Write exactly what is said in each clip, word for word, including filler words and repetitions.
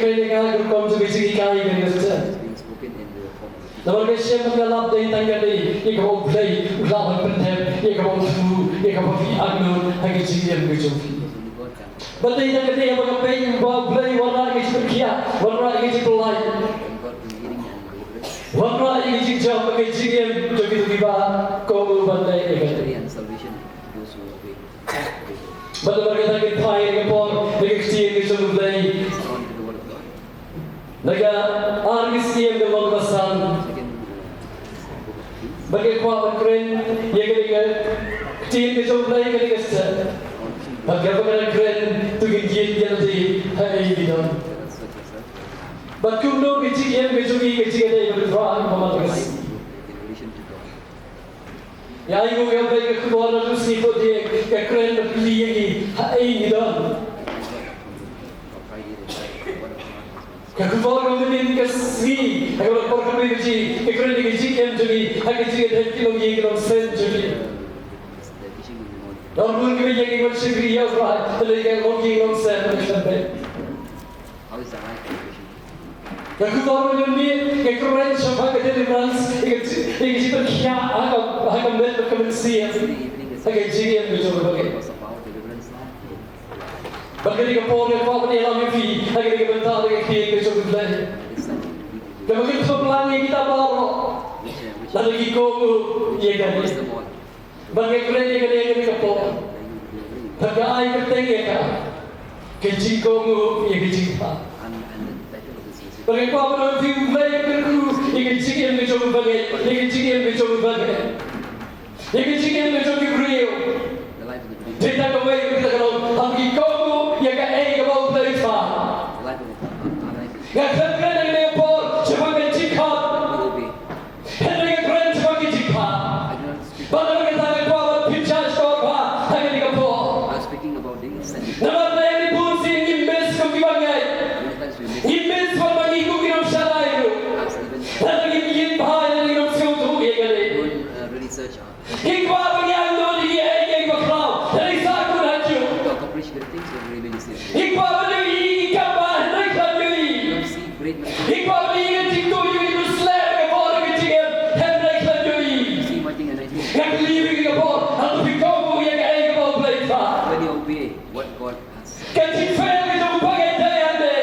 Ka dei ka rukom jong ka jinghikai kane ka step. Namar ka shem ba nga lap dei tang kane, ïa kaba U Blei u la wan pyndep ïa kaba u thmu, ïa kaba phi angnud ha ka jingim ka jong phi. Bad dei tang kane ba nga peit ba U Blei u wanrah ïa ka jingpynkhiah, wanrah ïa ka jingpyllait, wanrah ïa ka jingjop ha ka jingim jong kito kiba kohnguh ban leh ïa kane. Bad namar kata ngin phai ha ka por na ka ktien ka jong U Blei. Na ka ar ki Syiem ka lynnong kaba san. Bad nga kwah ban kren ïa kane ka ktien ka jong U Blei kane ka step. Bad kaba nga kren to ngin ïeit ïa lade ha ei ngi don. Bad kumno ka jingim ka jong ngi ka jingïadei bad U Trai uba man la ka sngi. Ïa, ïa, ïa, ka khubor na ka sngi Thohdieng ka kren bad kylli ïa ngi ha ei ngi don. Ka khubor ka mynnin ka sngi ha ka por khatwei baje ka kren ïa ka jingim jong ngi ha ka jingïadei ki longïing ki longsem jong ngi. Don bun kiba ïeng ban shakri ïa U Trai, te lei ka longïing longsem ka kren bad. Ka khubor ba mynmiet ka kren shaphang ka deliverance, ïa ka ji-, ïa ka jingpynkhiah ha ka, ha ka met bad ka mynsiem, ha ka jingim ka jong u bangeit. Bad kane ka por nga kwah ban ïalam ïa phi ha kane ka bynta da ka ktien ka jong U Blei. Kaba kynthup lang ïa kita baroh lada ki kohnguh ïa kane. Bad nga kren ïa kane ha kane ka por. Bad nga ai kyrteng ïa ka, ka jingkohnguh ïa ka jingphah. Bad nga kwah ban ong ïa phi, U Blei u kyrkhu ïa ka jingim ka jong u bangeit, ïa ka jingim ka jong u bangeit, ïa ka jingim ka jong ki briew. Te tang kawei ka, kita ka long, haba ki kohnguh ïa kaei kaba U Blei u phah. Nga khlem kren ha kane ka por shaphang ka jingkhot. Hynrei nga kren shaphang ka jingphah. Bad namar kata nga kwah ban pynjah shkor bha ha kane ka por. Namar ba ngi bun sien ngi miss kum ki bangeit. Ngi miss ba ngi kum ki nongshakri ruh. Hynrei ngi ïeit bha ïa ngi nongshakri ruh ïa kane. Ngi kwah ba ngi angnud ïa kiei kiei bakhraw, hynrei sa kut ha juh. Ngi kwah ban ïohi ïa ki kam bha, hynrei khlem ïohi. Ngi kwah ban ïohi ïa ka jingtuh ïa ki nongsleh ka bor ka jingim, hynrei khlem ïohi. Nga kylli ïa phi ka por, hato phi kohnguh ïa kaei kaba U Blei u phah? Ka jingfail ka jong u bangeit dei hangne.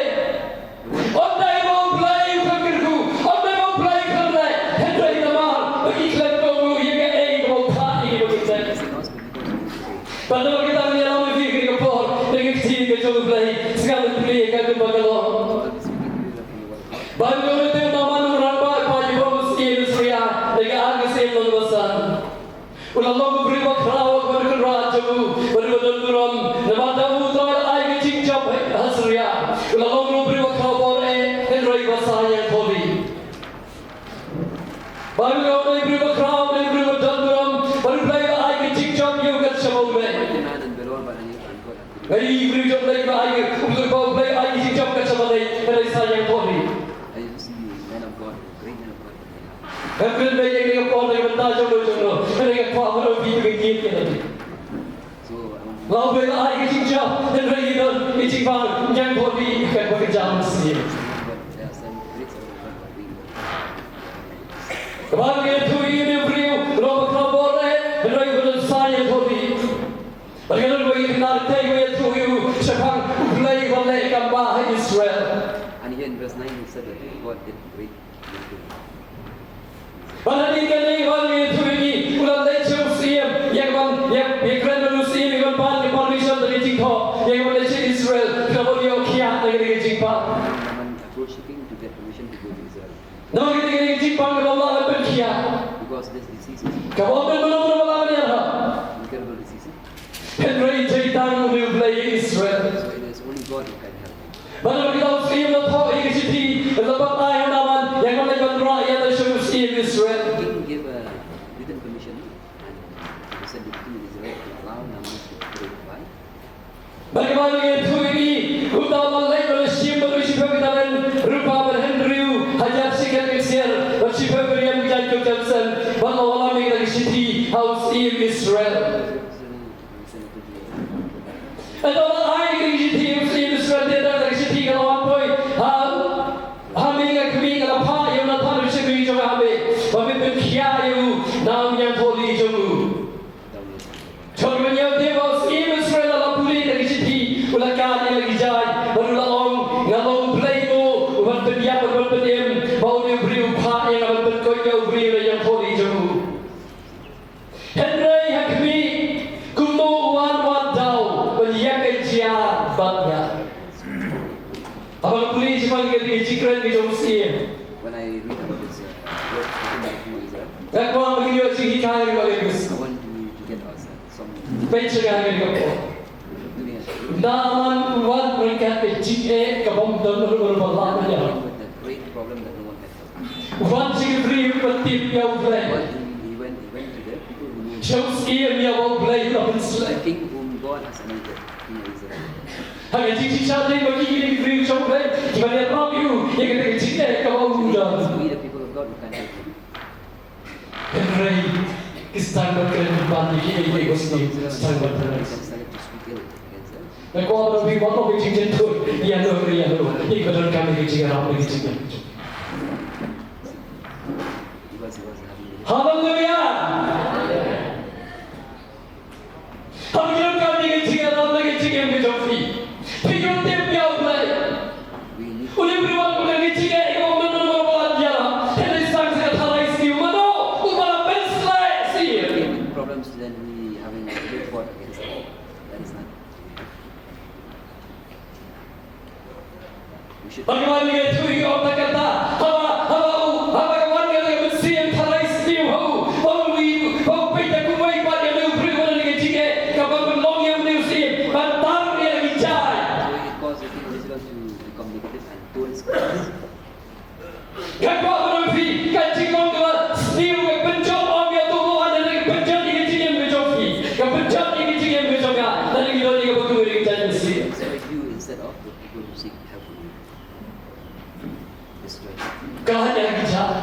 Ym dei ba U Blei u khlem kyrkhu, ym dei ba U Blei u khlem leh, hynrei namar ba ki khlem kohnguh ïa kaei kaba u phah ïa ki ba ki khlem. Bad namar kata ngi ïalam ïa phi ha kane ka por da ka ktien ka jong U Blei, sngap ban pule ïa ka kumba ka long. Ba u long uta u Naaman u rangbah, ba u long u syiem Syria, da ka ar ka Syiem lynnong ba san. U la long u briew bakhraw ha khmat u kynrad jong u, bad u don burom, namar da u Trai u la ai ka jingjop ha Syria. U la long u briew bakhraw bor eh, hynrei ba sah ïa u Thohdieng. Ba u long u briew bakhraw, u briew ba don burom, bad u Blei u la ai ka jingjop ïa u kat shaba u meh. Nga ïohi u briew jong U Blei ba ai ka, u briew ba U Blei u ai ka jingjop kat shaba u meh, hynrei sah ïa u Thohdieng. Nga kren beit ïa kane ka por na ka bynta jong no jong no. Kane ka kwah ban ong ïa phi, to ngin ïeit ïa lade. La U Blei u la ai ka jingjop, hynrei ngi don ka jingbang, ngi ïeng bor ïa ka ba ka jam sien. Kaba ngi ïathuh ïa une u briew, u long bakhraw bor eh, hynrei u don sah ïa u Thohdieng. Bad ngi don wei na ka tei wei ïathuh ïa u shaphang U Blei uba leh kam bha ha Israel. And here in verse nine it said that God did great Bad hadien kane, wan ïathuh ïa ngi, u la leit sha u syiem, ïa kaban, ïa, ïa kren bad u syiem, ïa kaban pan ka permission da ka jingthoh, ïa kaban leit sha Israel, kaba u ïoh khiah na ka jingpang. Naaman approached the king to get permission to go to Israel. Namar kata ka jingpang kaba u la pynkhiah. Because this disease is Kaba ym don mano mano ba la ïarap. Incurable disease. Hynrei dei tang U Blei Israel. So it is only God who can help him. Bad namar kata u syiem u la thoh ïa ka shithi, u la bat ai ha u Naaman, ïa ka leit ban rah ïa u sha u syiem Israel. The king gave a written permission and he sent the king in Israel to allow Naaman to pray by. Bad kaba ngi ïathuh ïa ngi, uta u la leit bad u la shim bad u shiphew ki talent rupa bad hynriew hajar shekel ka ksiar bad shiphew ki riam ki jaiñkup jaiñsem, bad u la wallam ïa ka shithi ha u syiem Israel. Ynda u la ai ïa ka shithi ha u syiem Israel, te da ka shithi ka la wan poi ha Ki jingkren ki jong u syiem. When I read about this, uh, word, written by King Israel, nga kwah ba ngin ïoh jinghikai ruh ha kane ka sngi. I want to, to get us, uh, some. Peit sha kane ka por. Naaman u wan ryngkat ka jingeh kaba ym don ruh ba la ïa. With the great problem that no one had. U wan sha ki briew ba tip ïa U Blei. He went, he went to the people who knew. Sha u syiem ïa uba U Blei u la pynsleh. The king whom God has anointed, King of Israel. Ha ka jingshisha dei ba kine ki briew jong U Blei kiba ïarap ïa u ïa kata ka jingeh kaba u don. We the people of God, we can't help him. Hynrei ki sdang ban kren ban ïa kiei kiei ki sdang ban kren. Nga kwah ban ong ïa phi, wat ong ka jingjynthut ïa no ïa no, ïa kiba donkam ïa ka jingïarap, ïa ka jingïarap. Haleluia. Haba ki donkam ïa ka jingïarap, ïa ka jingim ka jong phi, phi kyrteng ïa U Blei. U dei u briew uba don ka jingeh, ïa ka umno umno ba ïa. Hynrei sdang sa ka tharai sniew, mano uba la pynsleh sniew. Problems, then we having a big war against them. That is not. Bad ka wan ka ïathuh ïa u, ong ta kata, haba, haba u, haba ka wan ka ïathuh ïa u, mynsiem tharai sniew ha u, ba u ïohi, ba u peit da kumwei pat ïa une u briew uba don ka jingeh, kaba pynlong ïa une u syiem ban tar ïa la ki jaiñ. So it caused the king of Israel to become negative and told his cousins. Nga kwah ban ong ïa phi, ka jinglong kaba sniew ka pynjot ïa u, ïa uto uba wan, ka pynjot ïa ka jingim ka jong phi, ka pynjot ïa ka jingim ka jong nga, lane ki don ïa kaba kynmaw ïa ka jaiñ mynsiem. Destroy you instead of the people who seek help from you. Destroy. Ka la ïa ki jaiñ.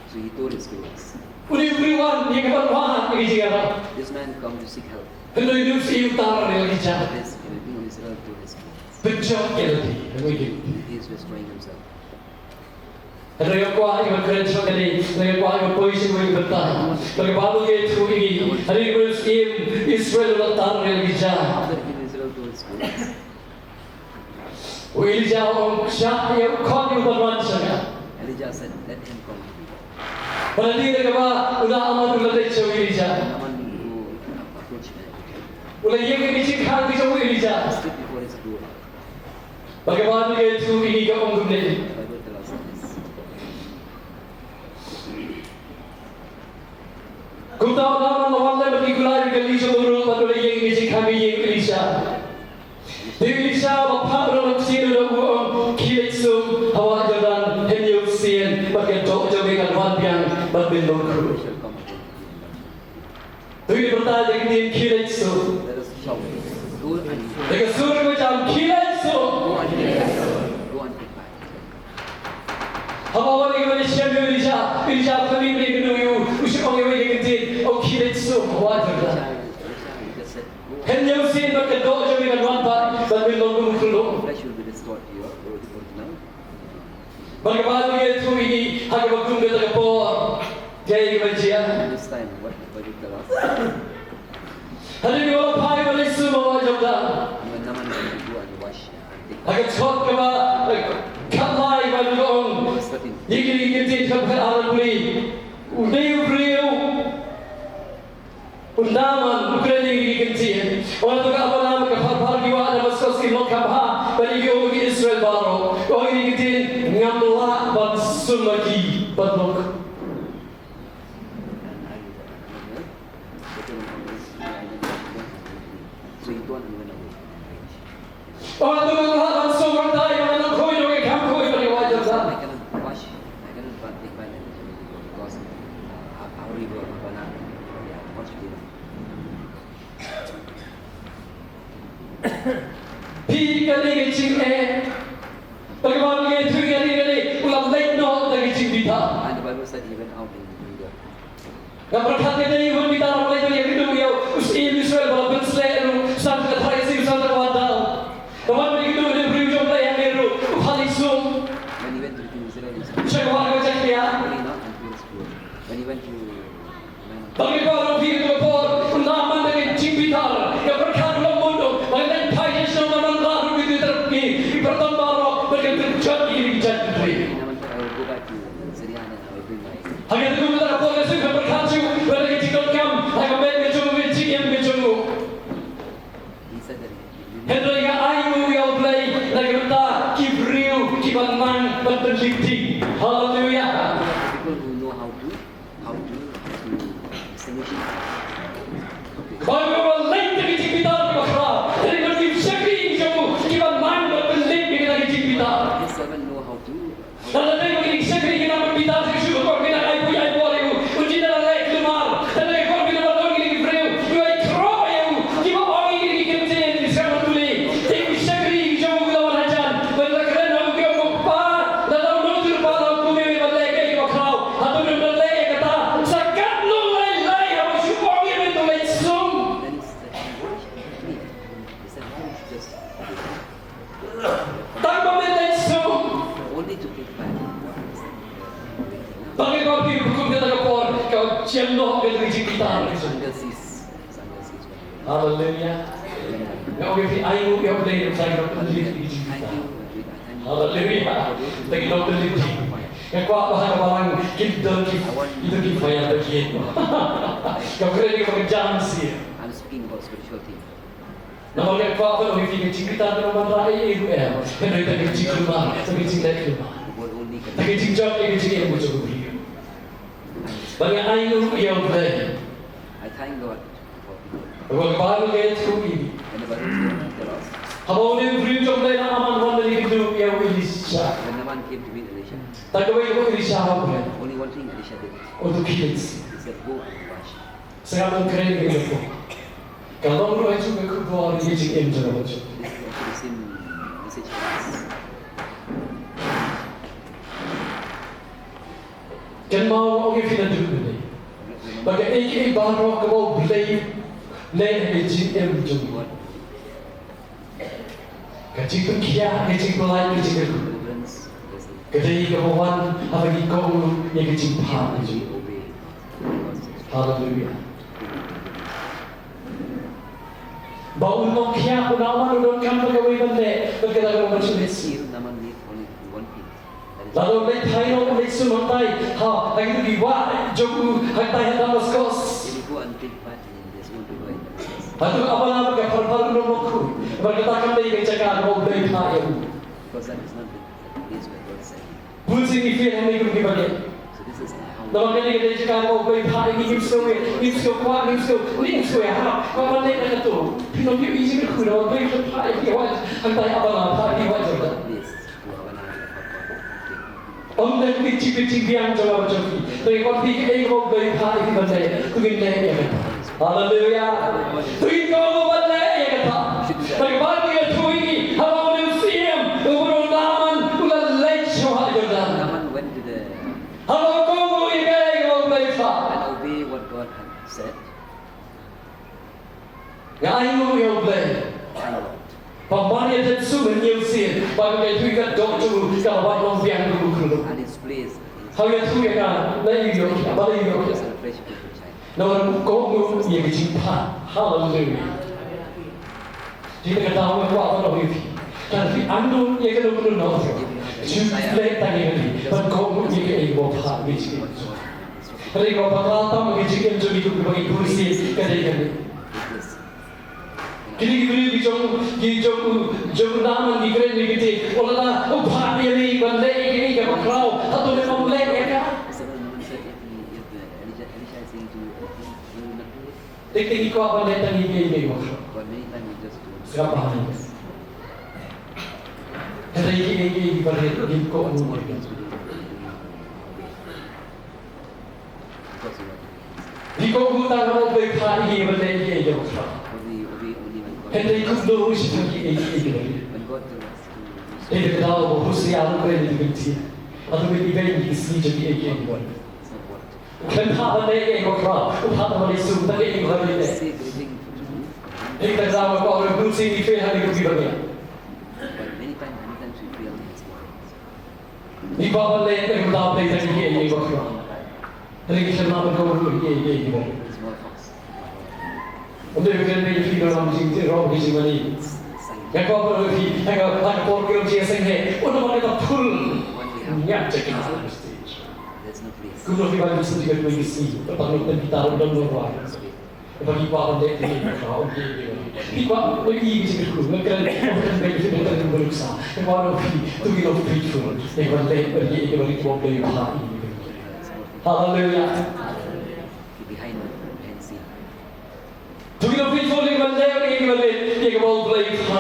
So he told his cousins. Une u briew u wan ïa kaban wad ïa ka jingïarap. This man come to seek help. Hynrei une u syiem u tar ïa la ki jaiñ. This, you know, king of Israel told his cousins. Pynjot ïa lade, hynrei he is destroying himself. Hynrei nga kwah ïa ban kren sha kane, hynrei nga kwah ïa ban poi sha kawei ka bynta. Bad ka Baibl ka ïathuh ïa ngi, hadien ba une u syiem Israel u la tar ïa la ki jaiñ. After the king of Israel told his cousins. U Elijah u ong, shah ïa u, khot ïa u ban wan sha nga. Elijah said, "Let him come to me." Bad hadien kaba u Naaman u la leit sha u Elijah. Naaman who approached Elijah. U la ïeng ha ki jingkhang ki jong u Elijah. Stood before his door. Bad ka Baibl ka ïathuh ïa ngi ka ong kumne. The Bible tells us this. Kumta u Naaman u la wan lem bad ki kulai bad ki kali jong u ruh bad u la ïeng ha ki jingkhang ki jong u Elisha. Te u Elisha u la phah ruh na ka ksiew, u la ong, khie leit sum ha wah Jordan, hynñiew sien bad ka doh jong me kan wan biang bad men long khuid. To ïa pyrta ïa ka ktien khie leit sum. Let us shout. Go and, ïa ka sur ka jam, khie leit sum. Go and take back. Go and take back. Haba wan ïa kaba ïashem ïa u Elijah, u Elijah u khmih ïa kano ïa u, u shu ong ïa u ïa ka ktien, oh, khie leit sum ha wah Jordan. Elijah, Elijah, he just said, go. Hynñiew sien bad ka doh jong me kan wan pat, bad men long kum u khyllung. Flesh will be restored to your original. Bad ka Baibl ka ïathuh ïa ngi ha kaba kum kata ka por, kaei kaba jia. This time, what the Bible tell us? Hadien ba u la phah ïa u ban leit sum ha wah Jordan. And when Naaman went to go and wash, uh, and take, ha ka jhot kaba, eh, khatlai, Baibl ka ong. Verse thirteen. Ïa kine ki ktien kaba khatar pule. U dei u briew. U Naaman u kren ïa kine ki ktien. U ong, to ka Naaman, ka pharphar ki wah Damaskos ki long kham bha bad ïa ki ummat ki Israel baroh. U ong ïa kine ki ktien, ngam lah ban sum ha ki ban long. So he turned and went away. Ong, to ngam lah ban sum, ban tai, ban long khuid, ban kham khuid, ban ïa wah Jordan. I cannot wash, I cannot ba-, take bath in the Jordan because, uh, how, how river, Jordan, yeah, much cleaner. Phi, kane ka jingeh. Bad ka Baibl ka ïathuh ïa ngi, kane u la leit noh da ka jingbitar. And the Bible said he went out in anger. Nga pyrkhat ka dei u ban bitar, u leit ban ïakynduh ïa u syiem Israel ba la pynsleh ruh, sdang ka tharai sniew, sdang ka wah daw. Ka wan ban ïakynduh ïa u briew jong U Blei hangne ruh, u phah leit sum. When he went to the king of Israel, he said, sha ka wah kaba jakhlia. Really not, and he was poor. When he went to the man of, bad nga kwah ban ong ïa phi ha kane ka por, u Naaman da ka jingbitar, nga pyrkhat u la mut noh ba kan phai sha shnong Naaman, ruh ki tyrpi, ki pyrthei baroh, bad kan pynjot ïa ki jait ki briew. Naaman said, I will go back to Syria and I will bring my Ha kata ka por ka shu pyrkhat shuh, bad ka jingdonkam, ha Hallelujah. Nga ong ïa phi, ai nguh ïa U Blei, ïa U Blei, ïa U Blei. Hallelujah. Thank you, Lord. Nga kwah ba ha ka balang kin don ki, kin don ki fire brigade. Ka brigade ka jam sih. I'm speaking about spiritual things. Namar nga kwah ban ong ïa phi, ka jingkitkhlieh ka long ban rah ei ei ruh em. Hynrei da ka jingkulmar, da ka jingleh kulmar, da ka jingjop ïa ka jingim ka jong u briew. Bad nga ai nguh ïa U Blei. I thank God for people. Haba ka Baibl ka ïathuh ïa ngi, whenever we go to the cross, haba une u briew jong U Blei Naaman u wan ban ïakynduh ïa u Elisha, when Naaman came to meet Elisha, tang kawei kaba u Elisha u ong, only one thing Elisha did. U ong, to khie lynti. He said, "Go and wash." Sngap ban kren ïa ka, ka long ruh ha ka jingkhublei ïa ka jingim jong nga. This is also the same message for us. Kynmaw, nga ong ïa phi naduh mynne, ba kaei kaei baroh kaba U Blei u leh ha ka jingim jong ngi, ka jingpynkhiah, ka jingpyllait, ka jingkyrkhu, ka dei kaba wan haba ngi kohnguh ïa ka jingphah ka jong U Blei. Haleluia. Ba un ym khiah, u Naaman u donkam da kawei ban leh, bad kata ka long ban shu leit siew. Naaman need only one thing. Lada u leit phai noh, u leit sum hangtai ha, ha kito ki wah jong u hangtai ha Damaskos, hato ka bynta ka pharphar u nongkhuid? Namar kata kam dei ka jaka kaba U Blei u phah ïa u. Because that is not the place where God sent him. Bun sien ngi fail hangne kum ki briew. So this is how. Namar kane ka dei ka jaka kaba U Blei u phah ïa ngi, ngim sngew ïa, ngim sngew kwah, ngim sngew, ngim sngew ïahap. Kwah ban leit na kato. Phi nym ïohi jingkyrkhu, namar U Blei u phah ïa phi wan hangtai ha Abana, phah ïa phi wan Jordan. Ym dei ka jingbiang jong nga bad jong phi. Te ka phi, kaei kaba U Blei u phah ïa phi ban leh, to ngin leh ïa kata. Haleluia. To ngin kohnguh ban leh ïa kata. Te ka Baibl ka ïathuh ïa ngi, haba une u syiem, u briew u Naaman, u la leit shuwa ha Jordan. Naaman went to the. Haba u kohnguh ïa kaei kaba U Blei u phah. And obey what God had said. Nga ai nguh ïa U Blei. Thank God. Ba mar ïa dep sum hynñiew sien, ba ka ïathuh ïa ka doh jong u ka la wan long biang kum u khyllung. And his place. Haba ïathuh ïa ka, la ïoh, ba la ïoh. Is a fresh people child. Namar u kohnguh ïa ka jingphah. Haleluia. Te kata ka daw nga kwah ban ong ïa phi. Lada phi angnud ïa kano kano na u Trai, shu leh tang ïa kane, ban kohnguh ïa kaei kaba u phah ïa ka jingim. Hynrei kaba bakla tam ha ka jingim jong ngi kum kiba ngi bun sien ka dei kane. Kine ki briew ki jong, ki jong u, jong u Naaman ki kren ïa kata. O lada u phah ïa ngi ban leh ïa kaei kaba khraw, hato ngin ym leh ïa ka? Te ngi kwah ban leh tang ïa kaei kaei ba khraw. Sngap bha ïa ngi. Hynrei kaei kaei ba rit ngim kohnguh. Ngi kohnguh tang haba U Blei u phah ïa ngi ban leh ïa kaei kaei ba khraw. Hynrei kumno shisha kaei kaei ba rit. Te ka daw ba Hosea ruh u kren ïa kane. Hato ngin ibeiñ ïa ki sngi jong kaei kaei ba rit. U khlem phah ban leh ïa kaei ba khraw, u phah ban leh sum, tang ïa kaei ba leh. Ïa kata ka daw nga kwah ban bun sien ngi fail ha kine ki ba leh. Ngi kwah ban leh ïa kaei ba leh, tang ïa kaei ba khraw. Hynrei ngi khlem lah ban kohnguh ïa kaei ba leh. Ym dei ba khlem leh ïa kaei ba leh, jingtip ruh ka jingmane. Nga kwah ban ong ïa phi, ha ka, ha ka por ka jingïaseng hi, un ym wan kata phul. Ngiat jakhlia. Kumno phi ban leh sum jingmane ki sngi, ka pang lok ten kita ruh dang nong rwai. Ba ngi kwah ban leh ïa ka, ong ki, ki, ki. Phi kwah ban ïohi ki jingkyrkhu, nga kren, nga kren ba ngi, ba ngi, ba ngi, ba ngi, ba ngi, to ngin long faithful. Ïa ban leh ïa ka, ïa ka, ïa ka, ïa ka, ïa ka. Haleluia. Behind, behind scene. To ngin long faithful ïa ka ban leh ïa ka, ïa ka, ïa ka, ïa ka.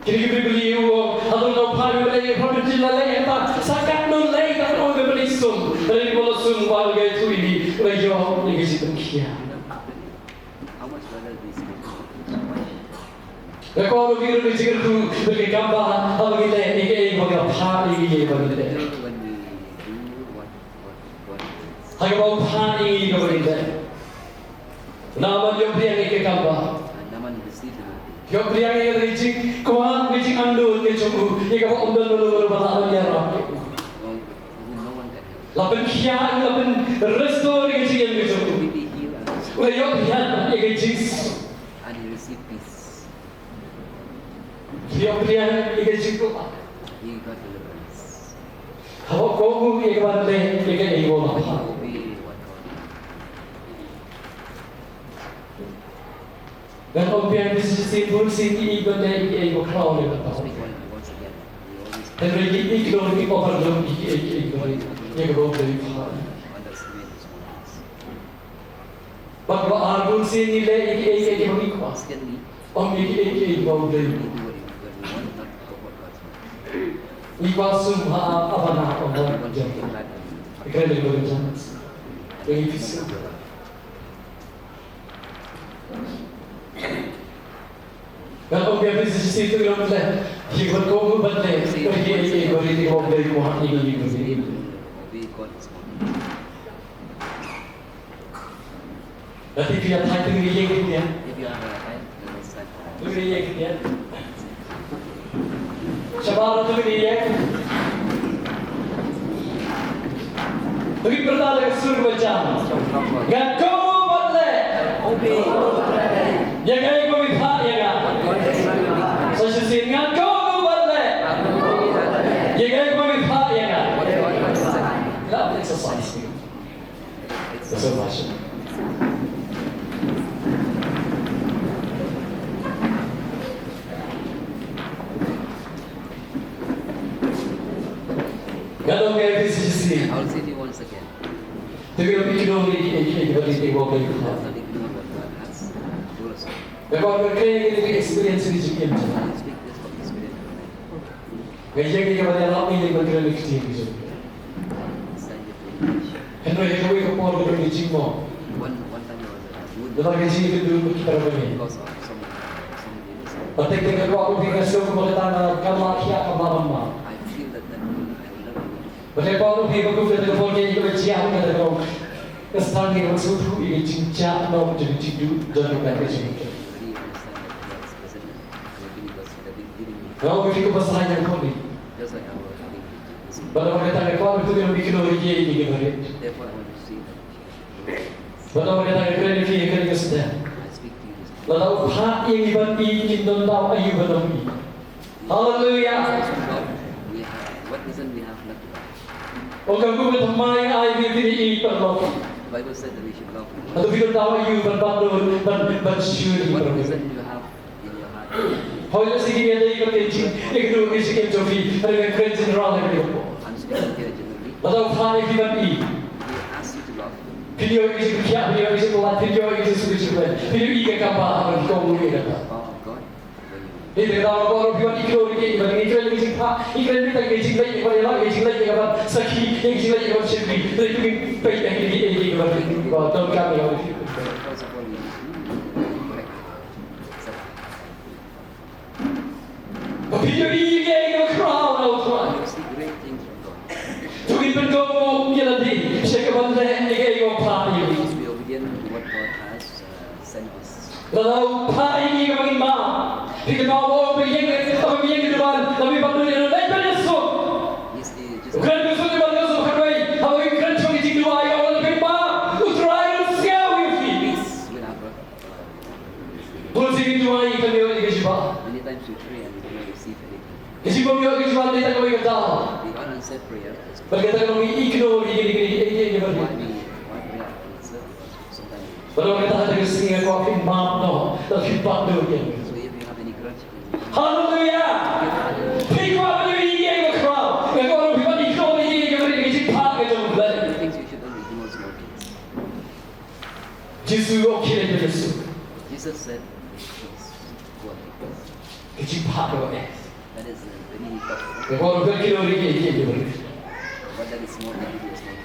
Kine ki briew ki ong, hato nga phah ïa u Blei, phah ïa u Blei, ïa ta, sa katno lei, katno lei sum. Lei ba la sum, ba la ïathuh ïa ngi, la ïoh ïa ka jingpynkhiah. Nga kwah ba ngi ruh ngi jingkyrkhu, ba ngi kam bha, haba ngi leh ïa kaei ba ngi la phah ïa ngi ba ngi leh. Ha kaba u phah ïa ngi kaba ngi leh. Naaman ïoh pdiang ïa ka kam bha. Ïoh pdiang ïa ka jingkwah, ka jingangnud ka jong u, ïa kaba ym don mano mano ba lah ban ïarap ïa u. La pynkhiah, la pyn-restore ïa ka jingim ka jong u. U la ïoh pdiang ïa ka jing, and he received peace. U la ïoh pdiang ïa ka jingkyrpad. He got deliverance. Haba u kohnguh ïa ka ban leh ïa kaei ba u la phah. Obey what God. Ngan ong biang, bun sien, bun sien ki ïeit ban leh ïa kaei ba khraw leh ban tau. Hynrei ki ignore, ki overlook ïa kaei kaei ba, ïa kaba U Blei u phah. Bad kaba ar, bun sien ngi leh ïa kaei kaei ba ngi kwah, ym ïa kaei kaei ba U Blei u kwah. Ngi kwah sum ha, ha bana, ym ha jam. Ïa kaei kaei ba ngi kwah. Ngi pisa. Ngan ong biang, phi shisien, to ïa leh, phi ban kohnguh ban leh, phi ïa, ïa, ïa, ïa, ïa, ïa, ïa, ïa, ïa. Lada phi ïa thait, to ïa ïeng khyndiat. To ïa ïeng khyndiat. Shabar, to ïa ïeng. To ïa pyrta da ka sur ba jam. Ngan kohnguh ban leh ïa kaei ba phi phah ïa nga. Sa shisien, ngan kohnguh ban leh ïa kaei ba phi phah ïa nga. Love exercise. That's so much. Ngan ong ïa phi shisien. I will say to you once again. Te ngi ïoh ignore ïa ki, ïa ki, ïa ki, ïa ki, ïa ki, ïa ki. Let's not ignore what God has told us. Nga kwah ban kren ïa ki experience ki jingim jong nga. I speak this from experience. Nga ïeng ïa kaba ïalap ïa ka ban kren ïa ki ktien ki jong nga. Hynrei ha kawei ka por ka don ka jingmong. One, one time I was at a wood. Namar ka jingïakynduh bad ki para bangeit. Because of some, some. Bad teng teng nga kwah ban ong ïa phi, nga sngew kumba kata nga, kam lah khiah, kam lah ban mad. I feel that, that I will never be. Bad nga kwah ban ong ïa phi ba kum kata ka por, ïa kaba jia kata ka por, nga sdang ïa kaba sngewthuh ïa ka jingjia noh jong ka jingduh jong ka jingim. Nga ong ïa phi kumba sdang ïa ka por. Bad namar kata nga kwah ban ong ïa phi, ïa kaba rit. Bad namar kata nga kren ïa phi ha kane ka step. Lada u phah ïa ngi ban ïeit, ngin don daw aïu ban ym ïeit? Hallelujah. What reason we have not to love? O ka kum ka thymmai ai ïa phi ïeit paralok. Bible said that we should love. Hato phi don daw aïu ban, ban don, ban, ban shu ïeit paralok? What reason you have in your heart? Hooid, lehse ngi ïadei bad ka jingïakynduh, ka jingim jong phi, hynrei nga kren general ha kane ka por. I'm speaking here generally. Lada u phah ïa phi ban ïeit. We ask you to love. Phi ïoh ïa ka jingpynkhiah, phi ïoh ïa ka jingpynlait, phi ïoh ïa ka jingsuk ka jingkmen, phi ïoh ïa ka kam ba ha ban kohnguh ïa kata. Power of God. Ngi te dang ba ruh phi wan ignore ïa ki, ba ngi kren ïa ka jingphah, ngi kren ïa ka jingleh, ïa ka ban ïalam, ïa ka jingleh, ïa ka ban sakhi, ïa ka jingleh, ïa ka ban shakri. Te to ngin peit ïa ki, ïa ki, ïa ki ban, ba donkam ïa ki. Ba phi ïohi ïa ka khraw na U Trai. To ngin pynkohnguh ïa lade sha ka ban leh ïa ka, ïa ka ban phah ïa ki. Be obedient to what God has, uh, sent us. Lada u phah ïa ngi kaba ngin map, phi kynmaw ba u ong ba ïeng, ba ïeng ka duwan, lada phi pat nud ïa u, leit ban ïasuk. Yes, eh, just u kren ka suk, leit ban ïasuk khatwei, haba u kren shong ka jingduwai, u ong lada phi map, U Trai un sngew ïa phi. Peace will happen. Bun sien ngi duwai, ngim ïoh ïa ka jubab. Many times we pray and we do not receive anything. Ka jingbym ïoh ïa ka jubab dei tang kawei ka daw. The unanswered prayer is. Bad kata ka long ngi ignore ïa kine, kine, kine, kine, kine. Why we, why we are answered? Bad namar kata ha kata ka sngi nga kwah phin map noh, lada phi pat nud ïa nga. So if you have any grudge, hallelujah! Phi kwah ban ïohi ïa ka khraw, nga kwah ruh phi ban ignore ïa ka, ïa ka jingphah ka jong U Blei. Things you should only ignore small things. Jisu u ong khie leit ban ïasuk. Jesus said, "Peace, go in peace." Ka jingphah kaba eh. That is, uh, very tough. Ka bor ka kilo ri ki ki ki. But that is not the biggest one.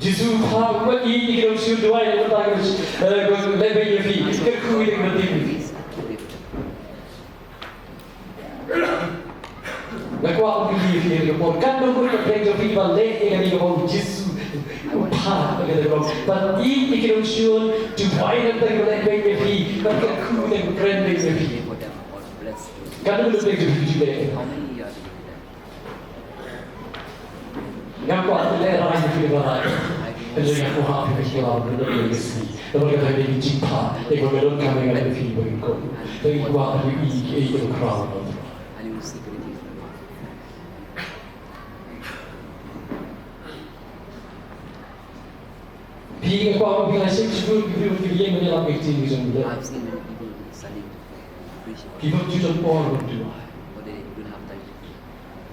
Jisu u phah ba ïeit ïa ki nongshun duwai, ïa ki nongshun, eh, lehbeiñ ïa phi. Kyrkhu ïa ki ba tip. Nga kwah ban kylli ïa phi ha kane ka por, katno ngut na pdeng jong phi ba leh ïa kane kaba u Jisu u phah ha kane ka por? Ban ïeit ïa ki nongshun, duwai na ka bynta ki ba lehbeiñ ïa phi, ban kyrkhu na ka bynta ki ba kren beiñ ïa phi. Katno ngut na pdeng jong phi ki leh? Nga kwah ban lehrain ïa phi kaba right. Jingïakob ha phi, phi la pyndonkam ïa ka sngi. Namar kata ka dei ka jingphah ïa ka donkam ïa nga bad phi ba ngin kohnguh. Te ngi kwah ban ïohi ïa kiei kiei kiba khraw. Phi, nga kwah ba phi la shem shibun ki briew kiba ïeng ban ïalam ïa ka ktien ka jong U Blei. I've seen many people standing to pray, appreciate. Ki bym ju don por ban duwai. But they don't have time to pray.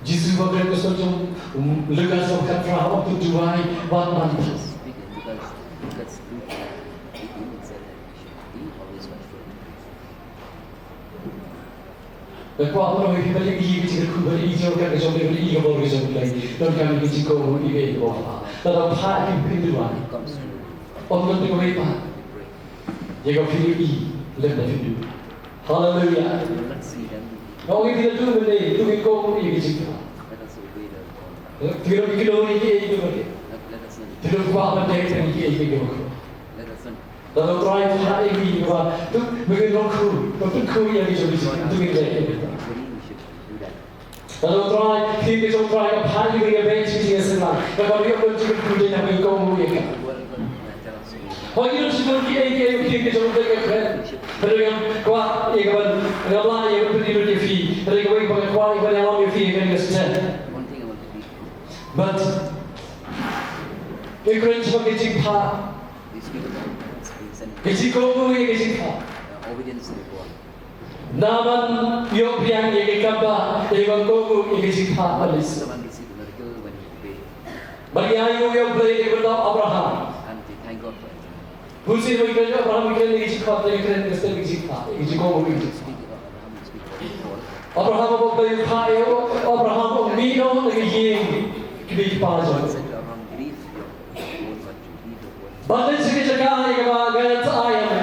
Jisu ba kren ka sor jong, um, Lukas ba khatphra, ong to duwai wat nangta. Speak in Lukas, Lukas two eighteen, it said that we should be always watchful and pray. Nga kwah ban ong ïa phi, ban ïohi ïa ka jingkyrkhu, ban ïohi ïa ka jong U Blei, ban ïohi ïa ka bor ka jong U Blei. Donkam ïa ka jingkohnguh ïa ka, ïa ka bor. Lada phah ïa phi, phin duwai. Ym don kawei pat ïa kaba phin ïohi lem da phin duwai. Haleluya. Nga ong ïa phi, lada phi duwai, to ngin kohnguh ïa ka jingphah. To ngin ym kynnoh ïa kiei kiei kiba, to ngin kwah ban dep ïa kiei kiei kiba khraw. Lada U Trai u phah ïa ngi ba to ngin long khun, ba to ngin ïa ngi jong ngi, to ngin leh ïa ngi. Lada U Trai, ktien ka jong U Trai ka phah ïa ngi ban ïa beit sha ka jingïaseng lang, kaba ngi ïoh ban jingkyrkhu, dei na ka bynta ka jong U Blei. Hooid, ngi don shibun kiei kiei, ktien ka jong U Blei ka kren. Hynrei nga kwah ïa ka ban, nga lah ïa ban pyni lut ïa phi. Hynrei kawei kaba nga kwah ïa ban ïalam ïa phi ha kane ka step. But ngi kren shaphang ka jingphah. Ka jingkohnguh ïa ka jingphah. Naaman u ïoh biang ïa ka kam ba, ïa ka kohnguh ïa ka jingphah, Elisa. Bad ngi ai nguh ïa U Blei na ka bynta u Abraham. Bun sien ba ngi kren ïa u Abraham, ngi kren ïa ka jingphah, ngi kren ïa ka step ïa ka jingphah, ïa ka jingkohnguh ïa ka jingphah. Abraham, U Blei u phah ïa u, Abraham u mih noh na ka ïing ki kmie ki kpa jong u. Bad leit sha ka jaka ïa kaba ngan sa ai ïa me.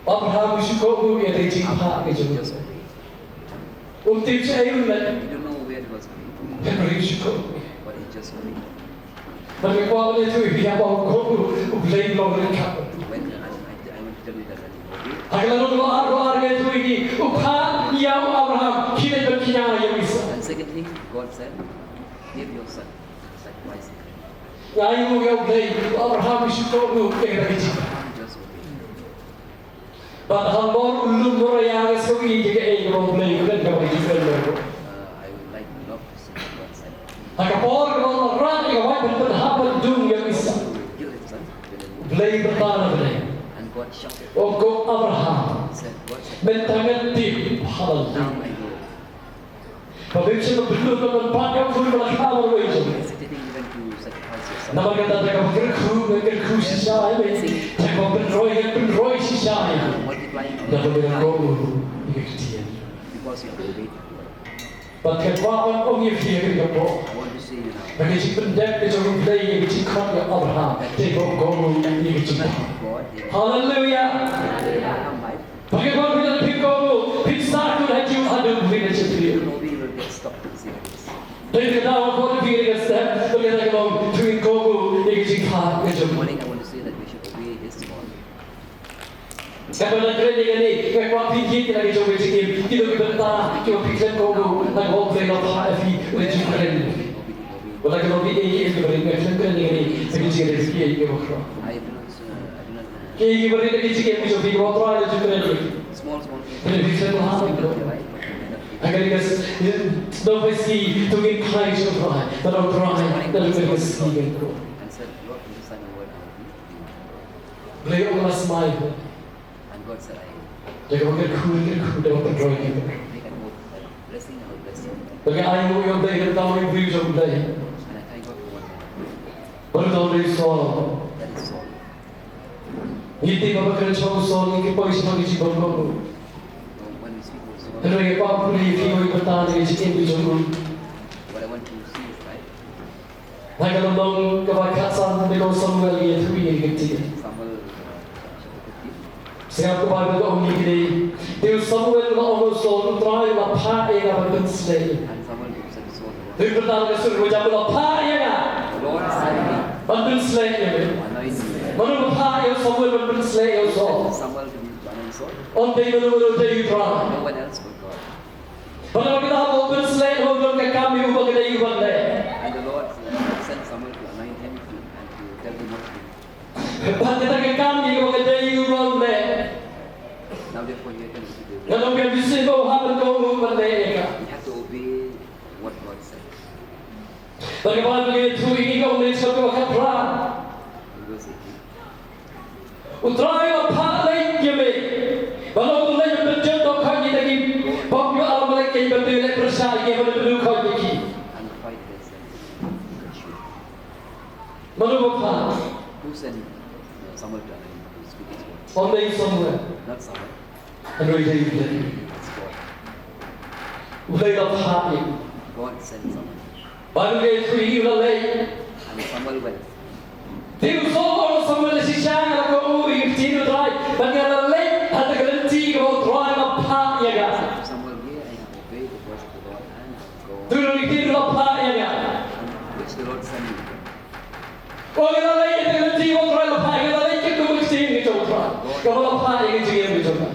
Abraham u shu kohnguh ïa ka jingphah ka jong u. Um tip shaei un leit. Hynrei u shu kohnguh. Bad nga kwah ban ïathuh ïa phi, haba u kohnguh, U Blei u long ryngkat. Ha ka lynnong ba ar, ba ar nga ïathuh ïa phi, u phah ïa u Abraham, khie leit ban kñia ïa u Isaak. Nga ai nguh ïa U Blei, u Abraham u shu kohnguh ïa kata ka jingphah. Bad halor u lum u raya nga sngewthuh ïa kaei kaba U Blei u kren, kaba u kren. Ha ka por kaba u la rah ïa ka wain ban pynhap ban dung ïa u Isaak, U Blei u pynbna na bneng. O ko Abraham, mynta nga tip, haleluya, ba mem shym la pynlut ban bat ïa u khun ba la kha marwei jong me. Namar kata, da kaba kyrkhu ngan kyrkhu shisha ïa me, da kaba pynroi ngan pynroi shisha ïa me. Naba me la kohnguh ïa ka ktien. Bad nga kwah ban ong ïa phi ha kane ka por, ba ka jingpyndep ka jong U Blei ïa ka jingkhot ïa u Abraham, te ba u kohnguh ïa ka jingkhot. Haleluya. Ba ka por phi la phi kohnguh, phin sah kut ha Jiw haduh phin da jingpynim. Dei ka daw ka por phi ka step, ba ka daw ka long phin kohnguh ïa ka jingphah ka jong u. Katba nga kren ïa kane, nga kwah phin ïa ki la ki jong ka jingim, ki dei ki bynta kiba phi khlem kohnguh, la ka U Blei u la phah ïa phi, u la ju kren. Wat la ka long kiei kiei kiba phi khlem kren ïa kane, sa ki jingim kiei kiei kiba khraw. Kiei kiba rit ha ki jingim ki jong phi, U Trai u la ju kren ïa phi. Hynrei phi khlem leh ïa kane. Ha kane ka snow phi sngew to ngin khlaiñ sha U Trai, bad U Trai u la ju kren ïa ka sngi ka jong U Blei. U ong la smai. Da kaba kyrkhu kyrkhu, da kaba pynroi pynroi. Bad nga ai nguh ïa U Blei na ka bynta u briew jong U Blei. Bad uta u dei u Saul. Ngi tip ba haba kren shaphang u Saul ngi poi shaphang ka jingbymkohnguh. Hynrei nga kwah ban pule ïa phi kawei ka bynta na ka jingim ka jong u. Ha ka lynnong kaba khatsan na ka liang u Samuel ngi ïathuh ïa kane ka ktien. Sngap, ka Baibl ka ong ïa kane. Te u Samuel u la ong ha u Saul, U Trai u la phah ïa nga ban pynshlei. Te u pynbna ka sur kaba jam, u la phah ïa nga ban pynshlei ïa me. Mano ba phah ïa u Samuel ban pynshlei ïa u Saul? Ym dei mano mano, dei U Trai. Bad namar kata haba u pynshlei, haba u don ka kam ïa u ba ka dei u ban leh. And the Lord, uh, said Bad kata ka kam ïa kaba ka dei u ban leh. Now therefore he can see the Nga long ka bisi ba u hap ban kohnguh ban leh ïa ka. He had to obey what God said. Bad ka Baibl ka ïathuh ïa ngi ka ong ha u Samuel kaba khatphra. He was eighteen. U Trai u la phah leit ïa me. Ba la u leit ban jot da u khot ïa ki bym ïoh Amalek, ïa ki bym leit pyrshah ïa ki, ba la u khot ïa ki. And fight against them. Mano ba phah? Who sent, uh, Samuel to speak his word? Ym dei Samuel. Not Samuel. Hynrei dei U Blei. It's God. U Blei la phah ïa u. God sent Samuel. Baibl ka ïathuh ïa ngi u la leit. And Samuel went. Te u Saul u ong, Samuel, shisha nga la kohnguh ïa ka ktien U Trai bad nga la leit ha kata ka lynti kaba U Trai u la phah ïa nga. Samuel, here I have obeyed the voice of the Lord and have gone. Te u ong, ïa ka ktien U Trai u la phah ïa nga. Which the Lord sent me. Ong, nga la leit ha kata ka lynti kaba U Trai u la phah ïa nga, nga la leit katkum ka ktien ka jong U Trai kaba la phah ïa ka jingim ka jong nga.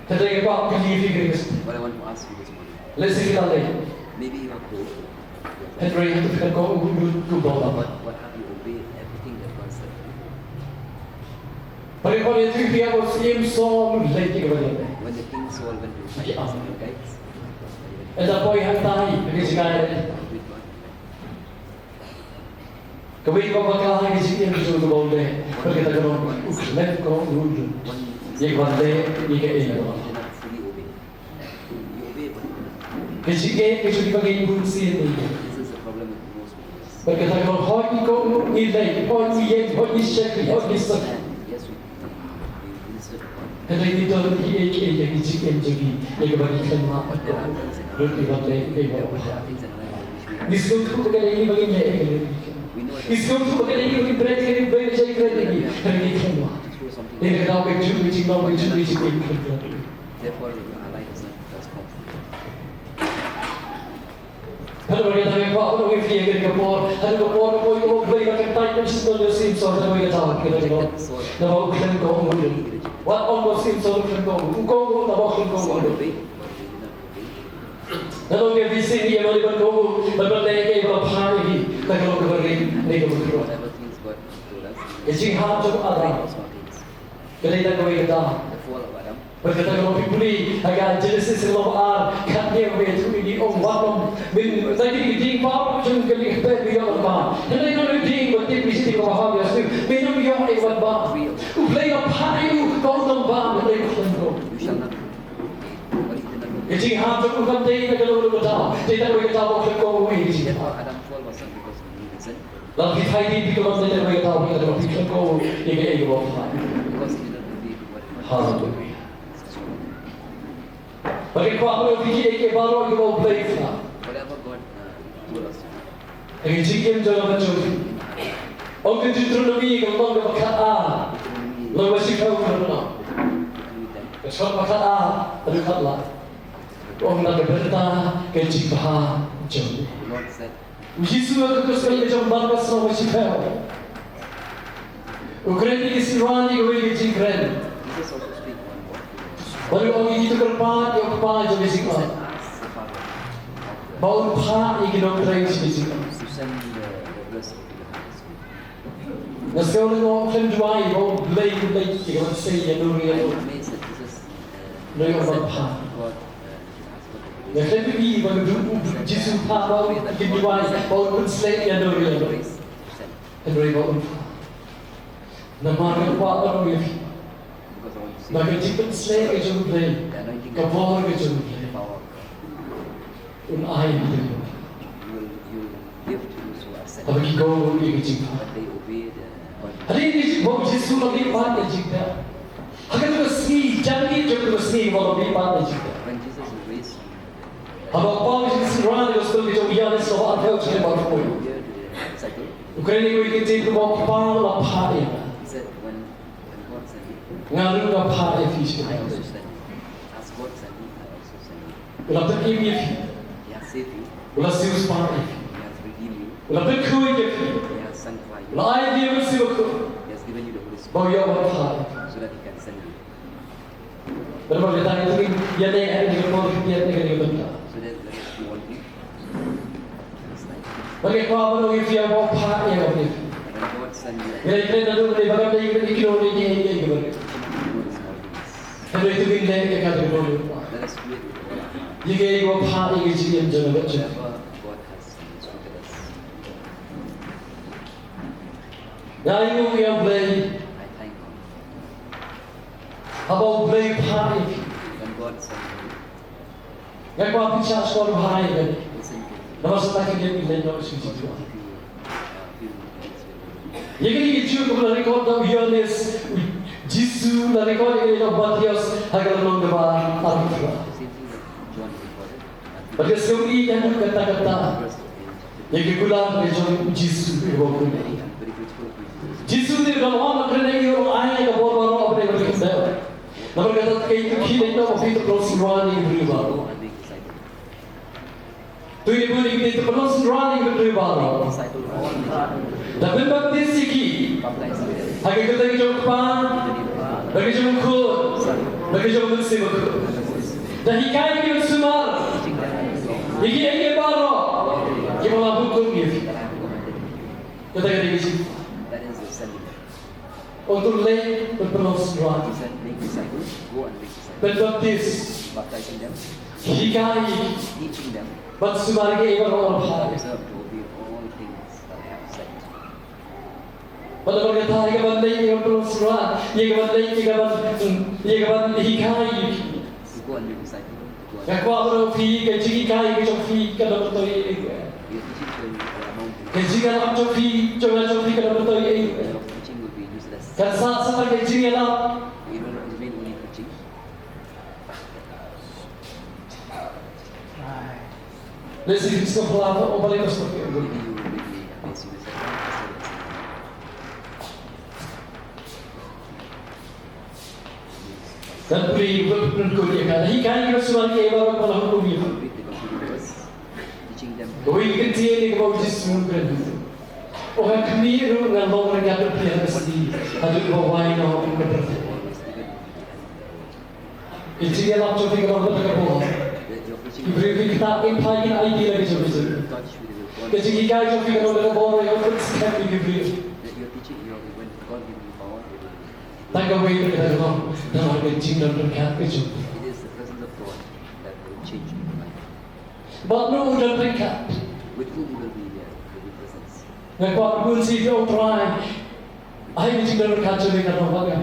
Te dei ka kwah phi, phi, phi, phi. What I want to ask you this morning. Lehse phi la leit. Maybe you have told. Hynrei hato phi la kohnguh lut kumba u la phah? But, but have you obeyed everything that God said to you? Bad ka kwah ïathuh ïa phi, ïa u Syiem Saul u leh ïa kaba u leh. When the king Saul went to fight Samuel guides. Ynda poi hangtai ha ka jingïaleh. Kawei kaba bakla ha ka jingim jong u ba u leh, bad kata ka long u khlem kohnguh lut ïa kaba u leh ïa kaei kaba u leh. Ka jingeh ka jong kiba ngeit bunsien ïa u. Bad kata ka long hooid ngi kohnguh, ngi leh, hooid ngi ïeng, hooid ngi shakri, hooid ngi sakhi. Hynrei ngi don kiei kiei ha ka jingim jong ngi ïa kaba ngi khlem lah ban kohnguh lut ïa kaba u leh, ïa kaba u leh. Ngi sngewthuh ba ka dei ngi ba ngin leh ïa kane. Ngi sngewthuh ba ka dei ngi ba ngin bret ïa kane, ba ngin bret ïa kane. Hynrei ngi khlem lah. Ïa kata ka jingkhuslai, ka jingkhuslai, ka jingkhuslai. Therefore, our life is not transformed. Hynrei kata ka kwah ban ong ïa phi ha kane ka por, ha kane ka por, ka por kaba U Blei u la kyntait ban sngewthuh ïa u Samson, hynrei kata ka por, kata ka por. Namar u khlem kohnguh. Wat ong ba u Samson u khlem kohnguh, u kohnguh namar u khlem kohnguh. Nga ong ïa phi shisha, ïa lade ban kohnguh, ban ban leh ïa kaei ba la phah ïa phi, kata ka long kaba rit ne kaba khlaiñ. Ka jinghap jong u Adam ka dei tang kawei ka daw. Bad kata ka long, phi pule ha ka Genesis lynnong ba ar, khathynñiew, ba ïathuh ïa ngi, ong, wat nym, mynta kine ki dieng baroh jong ka liang ka pep ïoh ban bam. Hynrei kano ka dieng ba tip ïa ka jingsngewbha, ïa ka jingsngewbha, ym ïoh ban bam. U Blei u la phah ïa u ba un nym bam, hynrei u khlem bam. Ka jinghap jong u kam dei na kano kano ka daw, dei tang kawei ka daw ba u khlem kohnguh ïa ka jinghap. Lada phi phai dien, phi khlem dei tang kawei ka daw, phi khlem kohnguh ïa kaei kaba u phah. Haleluia. Ba ngi kwah ban ong ïa phi kiei kiei baroh kiba U Blei u phah. Whatever God, uh, told us to do. Ha ka jingim jong nga bad jong phi. Ong ka Deuteronomy ka lynnong kaba khat ar, lynnong ba shiphew, ka lynnong. Ka dkhot ba khat ar haduh khat lai. Ong na ka bynta ka jingbha jong me. The Lord said, U Jisu ha ka gospel ka jong u Markos lynnong ba shiphew. U kren ïa ki synran ïa kawei ka jingkren. Jesus also speak one word. Bad u ong ïa ki to kyrpad ïa u Kpa jong ka jingartatien. Ask the Father. Ba un phah ïa ki nongtrei sha ka jingartatien. To send the, the blessing to the Holy Spirit. Nga sngew lei nga ong khlem duwai ba U Blei un leit ïa ka ban sei ïa u nongrim. I'm amazed that Jesus, uh, said to God, uh, Nga khlem ïohi ba ka dur U Jisu u phah ba u kin duwai ba un pynshlur ïa u nongrim. Hynrei ba un phah. Namar nga kwah ban ong ïa phi ba ka jingpynshlur ka jong U Blei, ka bor ka jong U Blei, un ai ïa u. Haba ki kohnguh ïa ka jingphah. Hadien ka jingphah U Jisu u la mihpat ïa ka jingtep. Ha kata ka sngi, janmiet jong kata ka sngi, u la mihpat ïa ka jingtep. Haba u Paul u la synran ïa ka gospel ka jong u Ïoannis lynnong ba arphew, dkhot ba arphew. U kren ïa kawei ka ktien, kumba u Kpa u la phah ïa nga, nga ruh nga phah ïa phi. U la pynim ïa phi. U la siewspah ïa phi. U la pynkhuid ïa phi. U la ai ïa phi u Mynsiem Bakhuid. Ba u ïoh ban phah ïa phi. Bad namar kata ngin ïa leh ha kane ka por, ïa leh ha kane ka bynta. Ba ngi kwah ban ong ïa phi, ba u phah ïa ka bynta. Ngi la ïakren naduh mynne ba ngam dei ban ïakynduh ïa kiei kiei kiba. Hynrei to ngin leh ïa ka jingmut. Ïa kiei kiba u phah ïa ka jingim jong nga bad jong phi. Nga ainguh ïa U Blei haba U Blei u phah ïa phi. Nga kwah phin shah sngewbha ïa kane. Namar sa ta ki dei phi leit noh sha ki jingduwai. Ïa kane ka juh kaba la record da u Ïoannis, u Jisu la record ïa kane da u Mathaios ha ka lynnong kaba arphew phra. Bad ka sngewbha ïa kata kata. Ïa ki kular ki jong u Jisu ki ba u kren. Jisu u dei u don ong ba kren ïa u ai ïa ka bor baroh ba dei ba ki kynthei. Namar kata ka ïa ki dei to phi to pynlong synran ïa ki briew baroh. To ïa ki dei to pynlong synran ïa ki briew baroh. Da pynbaptis ïa ki ha ka kyrteng jong u Kpa, bad ka jong u Khun, bad ka jong u Mynsiem Bakhuid. Da hikai ïa ki ban sumar ïa kiei kiei baroh kiba nga la hukum ïa phi. Kata ka dei ka jingkwah. Ong to leit ban pynlong synran, pynbaptis, hikai ïa ki ban sumar ïa kiei baroh ba nga la phah. Bad namar kata ïa kaban leit, ïa kaban pynlong synran, ïa kaban leit, ïa kaban, ïa kaban hikai ïa ki. Nga kwah ban ong ïa phi, ka jinghikai ka jong phi kan ym myntoi ei ei. Ka jingïalap jong phi, jong nga jong phi kan ym myntoi ei ei. Kan sah sa tang ka jingïalap. Let's see, it's a flower, oh, but it was not good. Kan pule, pule, pule, pule, ka hikai ka sumar ïa kiei baroh ba nga la hukum ïa phi. Kawei ka ktien kaba u Jisu u kren. U ong, khmih ruh ngan long ryngkat bad phi ha ka sngi haduh ba wai noh ka pyrthei. Ka jingïalap jong phi ka long bad ka bor. Ki briew ki ktah, kin phai, kin aiti la ka jong ka jong. Ka jinghikai jong phi ka long bad ka bor, ïa ka pynskhem ïa ki briew. Tang kawei ka long, namar ka jingdon ryngkat ka jong phi. Bad uno u don ryngkat. Nga kwah ban bun sien ïa U Trai. Ai ka jingdon ryngkat jong me ka long bad nga.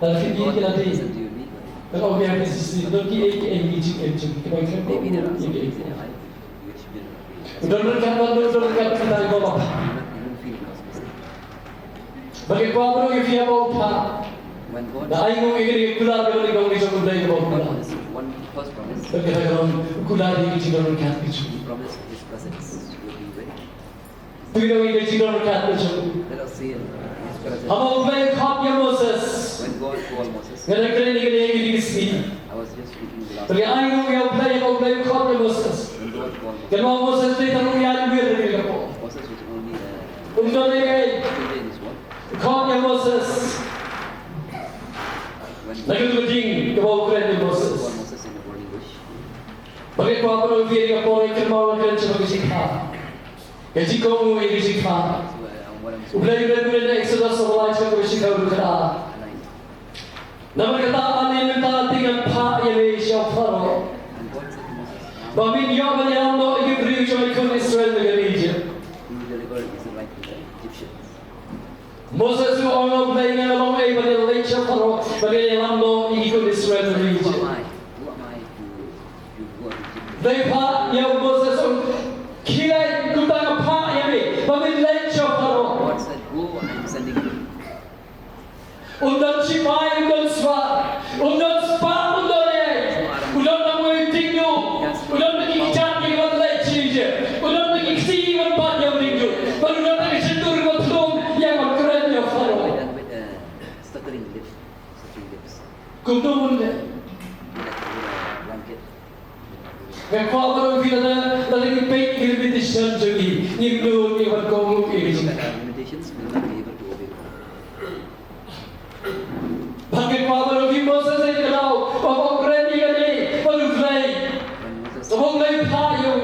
Lada phi ïeit ïa lade, ka long ïa ka shisha, don kiei kiei ki jingim jong ki kiba khlem ïoh ïa kiei kiei. U don ryngkat bad u don ryngkat kita i ba u phah. Ba nga kwah ban ong ïa phi haba u phah. Nga ainguh ïa kane ka kular kaba nyngkong ka jong U Blei kaba u kular. Bad kata ka long u kular ïa ka jingdon ryngkat ka jong u. Phi ong ïa ka jingdon ryngkat ka jong u. Haba U Blei u khot ïa u Moses. Nga dang kren ïa kane ha kine ki sngi. Bad nga ainguh ïa U Blei haba U Blei u khot ïa u Moses. Kynmaw, Moses dei tang u ïaid wir ha kane ka por. Um don ei ei. U khot ïa u Moses. Na katu ka ding kaba u kren ïa u Moses. Bad nga kwah ban ong ïa phi ha kane ka por, kynmaw, nga kren shaphang ka jingphah. Ka jingkohnguh ïa ka jingphah. U Blei u kren mynne ha Exodus, u Blei u kren, u kren. Namar kata, mynta te ngan phah ïa me sha u Pharaoh, ba men ïoh ban ïalam noh ïa ki briew jong ki khun Israel na ka ri Ijipt. Moses u ong, U Blei, nga long ei ban leit sha u Pharaoh, ban ïalam noh ïa ki khun Israel na ka ri Ijipt. Blei phah ïa u Moses, u ong, khie leit, kumta nga phah ïa me ba men leit sha u Pharaoh. Un don shipai, un don shuwa, un don spah, un don ei. Un don tang uwei u diengduh. Un don tang ki kjat kiba leit sha Ijipt. Un don tang ki kti kiba bat ïa u diengduh. Bad un don tang ka shyntur kaba thlum ïa ban kren ïa u Pharaoh. Kumno un leh? Nga kwah ban ong ïa phi, lada, lada ngi peit ïa ki limitation jong ngi, ngim nud ïa ban kohnguh ïa ka jingkha. Bad nga kwah ban ong ïa phi, Moses, ïa ka daw ba u kren ïa kane bad U Blei, ba U Blei u phah ïa u.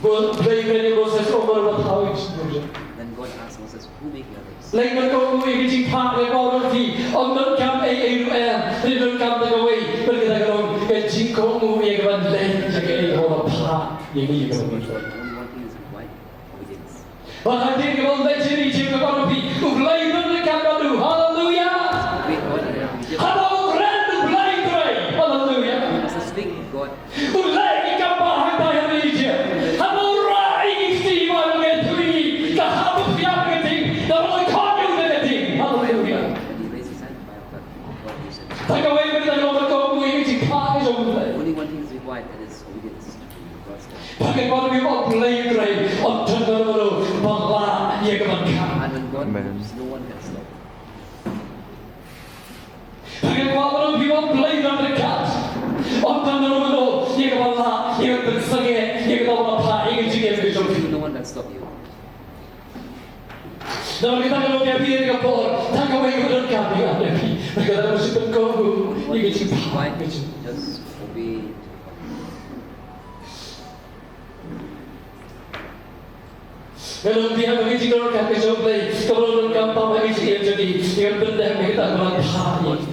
Blei kren ïa u Moses, u ong, "Mano ba thaw ïa ki shyntur jong?" Then God asked Moses, "Who make your race?" Lei, mano ba ïa ki jingphah, lei, ba u ong, "Phi ym donkam ei ei ruh em, phi donkam da kawei, bad kata ka long ka jingkohnguh ïa ka ban leh ïa kaei kaba u la phah ïa ngi ïa ka ban leh." Only one thing is required, obedience. Bad hadien kaba u leit sha Ijipt, ka ong, "Phi, U Blei un donkam bad u." Haleluya. Obey God. Haba u kren, U Blei u trei. Haleluya. You must speak God. U leh ïa ki kam bah hangtai ha Ijipt. Haba u rah ïa ki kti ba u leh, u ong, "Ka hap ban pynïap ïa ka ding, da ban khot ïa u da ka ding." Haleluya. When he raised his hand, fire fell. God used it. Tang kawei ka dang long ban kohnguh ïa ka jingphah ka jong U Blei. Only one thing is required, that is obedience to God's word. Ba ka ban ong U Blei u trei, ym don mano mano ba lah ïa ka ban khang. And when God moves, no one can stop. Ba ka kwah ban ong phi, U Blei u don ryngkat. Ym don mano mano ïa ka ban lah ïa ka ban pynsangeh ïa kata ba u la phah ïa ka jingim ka jong phi. No one can stop you. Namar kata ka long ïa phi ïa ka por, tang kawei ka donkam ïa phi. Namar kata ka long shu pynkohnguh ïa ka jingphah ka jong. Just obey. Nga long phi ha ka jingdonkam ka jong U Blei, kaba long donkam tam ha ka jingim jong ngi, ïa ka pyndep ïa kata kaba u la phah ïa ngi.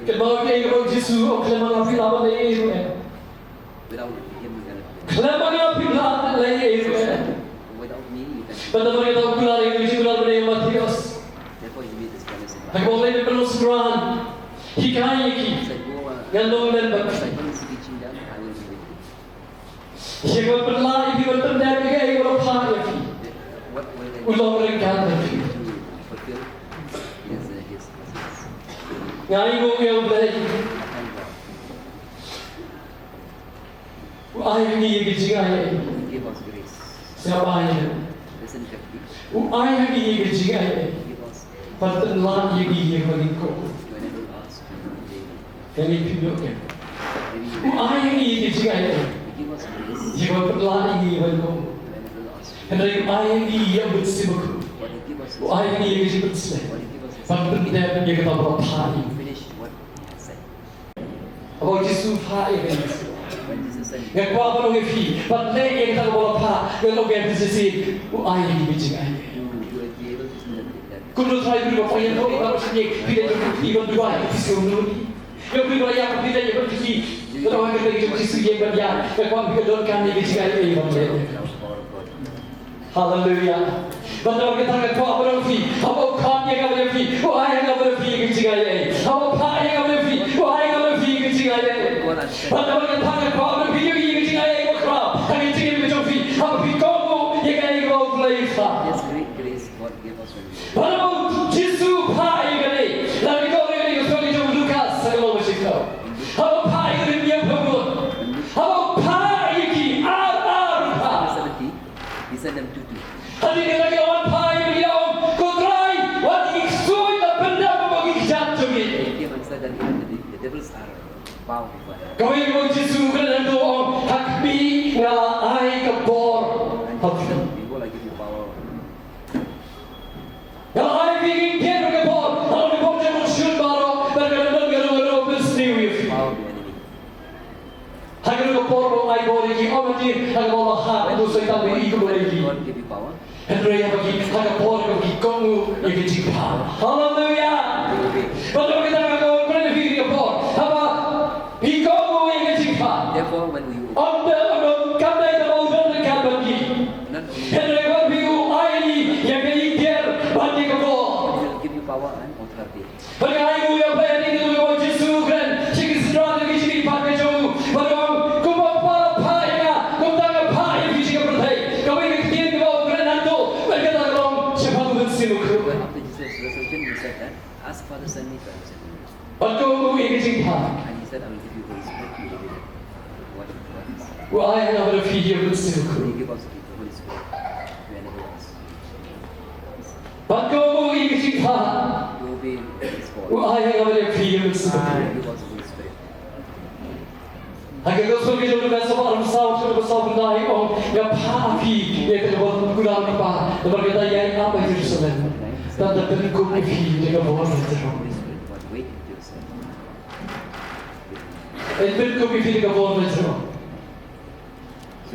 Kynmaw ïa kaba u Jisu u ong, khlem ma nga phi lah ban leh ei ei ruh em. Khlem ma nga phi lah ban leh ei ei ruh em. Bad namar kata u kular ïa u, u kular ïa u Mathaios. Ha kaba u leit ban pynlong synran, hikai ïa ki. Ngan long lem bad phi. Ïa ka ban pynlah ïa phi, ban pyndep ïa kaei kaba u la phah ïa phi. U long ryngkat bad phi. Nga ainguh ïa U Blei. U ai ha ngi ïa ka jingaiei. Sngap bha ïa u. U ai ha ngi ïa ka jingaiei. Ban pyndep ïa ngi ïa kaba ngin kohnguh. Kane phi ïoh ïa ka. U ai ha ngi ïa ka jingaiei. Ïa kaba pyndep ïa ngi ïa kaba ngin kohnguh. Hynrei u ai ha ngi ïa u Mynsiem Bakhuid. U ai ha ngi ïa ka jingpynshlur. Ban pyndep ïa kaba u la phah ïa ngi. Haba u Jisu u phah ïa ka jingpynshlur. Nga kwah ban ong ïa phi, ban leh ïa kata kaba u la phah, nga ong ïa phi shisien, u ai ïa ka jingaiei. Kumno u Trai u ong, ïa phi ban Dubai, phi sngewthuh. Ïa phi ban ïa phi leh ïa phi. Nga ong ïa ka jingaiei ban ïa, nga kwah phi ban donkam ïa ka jingaiei ban leh. Haleluya. Bad namar kata nga kwah ban ong ïa phi, haba u khot ïa nga bad ïa phi, u ai ïa nga bad ïa phi ïa ka jingaiei. Haba u phah ïa nga bad ïa phi, u ai ïa nga bad ïa phi ïa ka jingaiei. Bad namar kata nga kwah ban ong ïa phi, ïa ka jingaiei kaba khraw ha ka jingim ka jong phi, haba phi kohnguh ïa kaei kaba U Blei u phah. Yes, great grace God gave us when we Bad haba u Jisu u phah ïa kane, lada phi kohnguh ïa kane ka jong u Lukas, sa ka long ba shiphew. Haba u phah ïa kane, ïa phi bun. Haba u phah ïa ki ar ar u phah. Seventy, he sent them two two. Hadien kata ki la wan phah ïa ki, ki la ong, Ko Trai, wat ïa ki ksuid la pyndem bad ki kjat jong ngi. He came and said that even the, the devils are bow before him. Kawei ka ong, Jisu u kren hangto, u ong, Ha khmih nga la ai ka bor ha phi. Behold, I give you power. Nga la ai ïa phi ka bor, ha ka bor jong u Mynsiem Bakhuid, bad ka dang don ka rong ka rong pynsniew ïa phi. Power of the enemy. Ha ka por ba u ai bor ïa ki, ym hadien ha kaba la hap u Soitan ban ïohi kumba lei ki. Hynrei ha kaba ki, ha ka por kaba ki kohnguh ïa ka jingphah. Haleluya. Bad namar kata nga kwah ban kren ïa phi ha ka por, haba phi kohnguh ïa ka jingphah. Therefore, when we Ym dei, ym dei, kam dei kaba u don ryngkat bad ngi. Hynrei wat phi, u ai ïa ngi ïa ka lynter bad ïa ka bor. He will give you power and authority. Bad nga ainguh ïa phi, ïa kane ka ong u Jisu u kren sha ki synran, ki jingïaid pat ka jong u, bad u ong, kumba u Kpa u la phah ïa nga, kumta nga phah ïa phi sha ka pyrthei. Kawei ka ktien kaba u kren hangto, bad kata ka long shaphang u Mynsiem Bakhuid. When after Jesus' resurrection, he said that, As Father sent me, so I will send you. Bad ka ong u ïa ka jingphah. And he said, I will give you Holy Spirit. What, what is U ai ha nga bad ha phi ïa u Mynsiem Bakhuid. He gave us the Holy Spirit to enable us. Bad ka ong u ïa ka jingphah. To obey his word. U ai ha nga bad ha phi ïa u Mynsiem Bakhuid. And he gave us the Holy Spirit. Ha ka Gospel ka jong u Lukas, sawphew arphew saw, sawphew saw, u ong, nga phah ha phi ïa kata kaba u kular u Kpa, namar kata ïaid ap ha Jerusalem, bad to pynkup ïa phi da ka bor na jrong. Wait in Jerusalem. Pynkup ïa phi da ka bor na jrong. So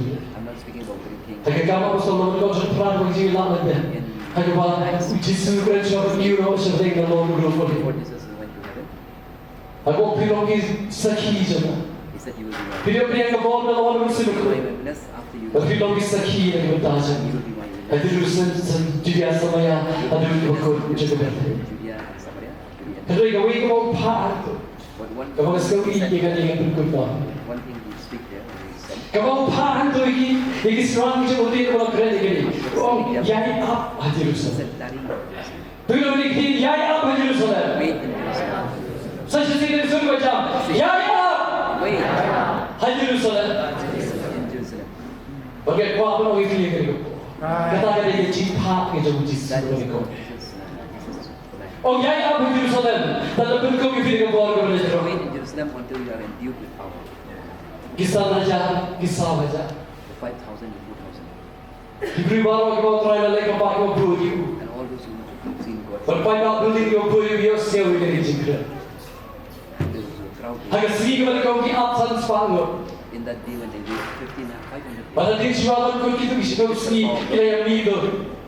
jong u Blei. I'm not speaking about great things. Ha ka kam apostol, ka jong u Pran, ka jong u Lad, ha kaba u Jisu u kren sha u, u sheptieng na lum u Kalbari. Before Jesus went to heaven, ha kaba u ong, phi long ki sakhi jong nga. He said, "You will be my witness." Phi dei ban ïoh ka bor na ka bor u Mynsiem Bakhuid. You will be my witness after you. Bad phi long ki sakhi na ka bynta jong nga. You will be my witness. Ha Jerusalem, ha Judia, Samaria, haduh kaba kut jong ka Bethlehem. Judea and Samaria. Hynrei kawei kaba u phah hangto. But one thing he said, kaba nga sngew ïa kane, nga pynkut noh. One thing he speak there, he said, kaba u phah hangto ïa ki, ïa ki synran ki jong u, te kaba la kren ïa kane. U ong, ïai ap ha Jerusalem. He said, "Tarry in Jerusalem." Phi ong ïa kane, ïai ap ha Jerusalem. Wait in Jerusalem. Sa shisien, shisien ba jam. Ïai ap. Wait. Ha Jerusalem. In Jerusalem. Bad nga kwah ban ong ïa phi ïa kane. Kata ka dei ka jingphah ka jong u Jisu. That is what Jesus, uh, Jesus Ong, ïai ap ha Jerusalem, tad haduh ba pynkup ïa phi da ka bor kaba na ka jrong. Remain in Jerusalem until you are endued with power. Ki san hajar, ki saw hajar. The five thousand and four thousand. Ki briew baroh kiba u Trai u la leh kam pat, kiba buh ïa u. And all those who have seen God. Bad paidbah building kiba buh ïa u, ïohsngew ïa ka jingkren. And there was a crowd. Ha ka sngi kaba nyngkong ki ap san spah ngut. In that day when they raised fifteen, five hundred. Bad hadien shuwa ban kut kito ki shiphew sngi ki la ïa mih dur.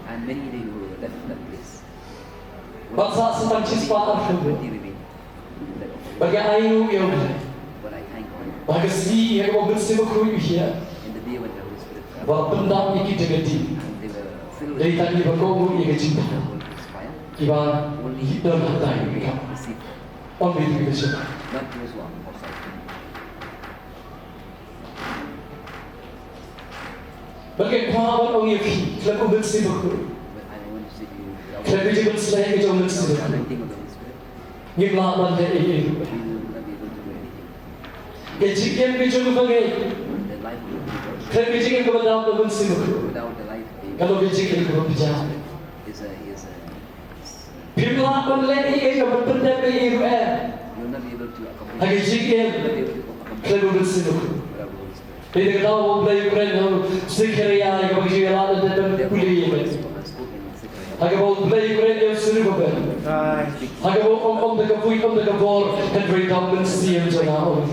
And many they were left in that place. Bad sa sa tang shispah arphew. Bad nga ainguh ïa U Blei. Ba ha ka sngi ha kaba U Mynsiem Bakhuid u hiar, ba la pyndap ïa ki da ka ding. Dei tang kiba kohnguh ïa ka jingpynlong, kiba don hatai ïa ka kam. Ym dei ki bishar. Bad nga kwah ban ong ïa phi, khlem U Mynsiem Bakhuid, khlem ka jingpynsleh ka jong U Mynsiem Bakhuid, ngim lah ban leh ei ei ruh. Ka jingim ka jong u bangeit, khlem ka jingim kaba dap da U Mynsiem Bakhuid, ka long ka jingim kaba pjah. Phim lah ban leh ei ei, ban pyndep ei ei ruh em, ha ka jingim khlem U Mynsiem Bakhuid. Dei na kata U Blei u kren ha u Sekharaïa, ha kaba ka jingïalam ka dei ban pule ïa ka. Ha kaba U Blei u kren ïa u Serubabel, ha kaba u ong, ym da ka buit, ym da ka bor, hynrei da U Mynsiem jong nga, u ong.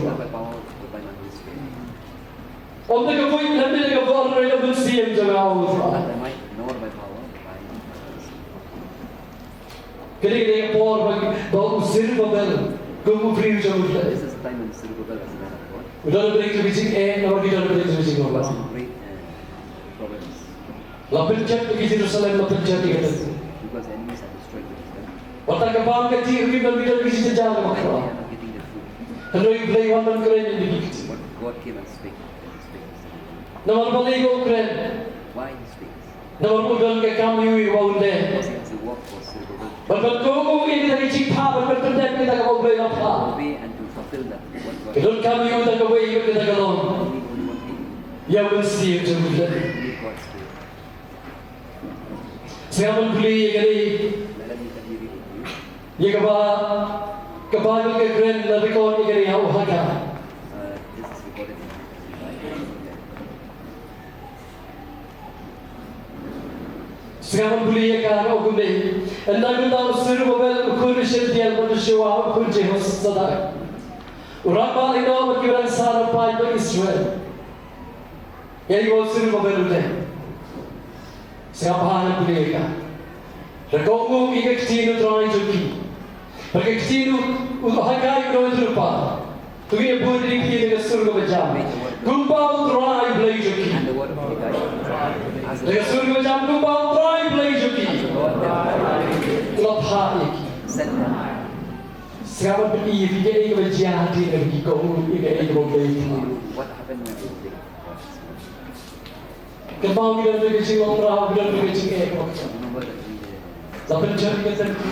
Ym da ka buit, ym da ka bor, hynrei da U Mynsiem jong nga, u ong. Kane ka dei ka por ba, ba u Serubabel, kum u briew jong U Blei, u don hapdeng jong ka jingeh, namar ki don hapdeng jong ka jingeh. La pynjot ïa ka Jerusalem, la pynjot ïa ka temple. Wat tang ka bam ka dih ruh kim don, ki don ki jingjynjar kaba khraw. Hynrei U Blei u wan ban kren ïa kine ki kti. Namar balei u kren? Namar u don ka kam ïa u ba un leh. Ban, ban kohnguh ïa kita ki jingphah, ban, ban pyndep ïa kita kiba U Blei u la phah. Ka donkam ïa u tang kawei, ïa kita ka long ïa U Mynsiem jong U Blei. Sngap ban pule ïa kane, ïa kaba, kaba ka kren, la record ïa kane ha u Haggai. Sngap ban pule ïa ka, ka ong kumne: Ynda kumta u Serubabel u khun u Shealtiel bad u Shuwa u khun Jehoshadak u rangbah lyngdoh bad kiba dang sah na paidbah Israel. Ïa u Serubabel u dei. Sngap bha ban pule ïa ka. Ra kohnguh ïa ka ktien U Trai jong ki. Bad ka ktien u, u Haggai u nongïathuhlypa. To ngin ïa bud ïa ka ktien na ka sur kaba jam. Kumba U Trai U Blei jong ki. Na ka sur kaba jam, kumba U Trai U Blei jong ki u la phah ïa ki. Sngap ban pyni ïa phi kaei kaba jia ha ki, ki kohnguh ïa kaei kaba U Blei u pynlong. Kynmaw, ngi don ha ka jinglong khraw, ngi don ha ka jingeh. La pynjot ïa ka temple.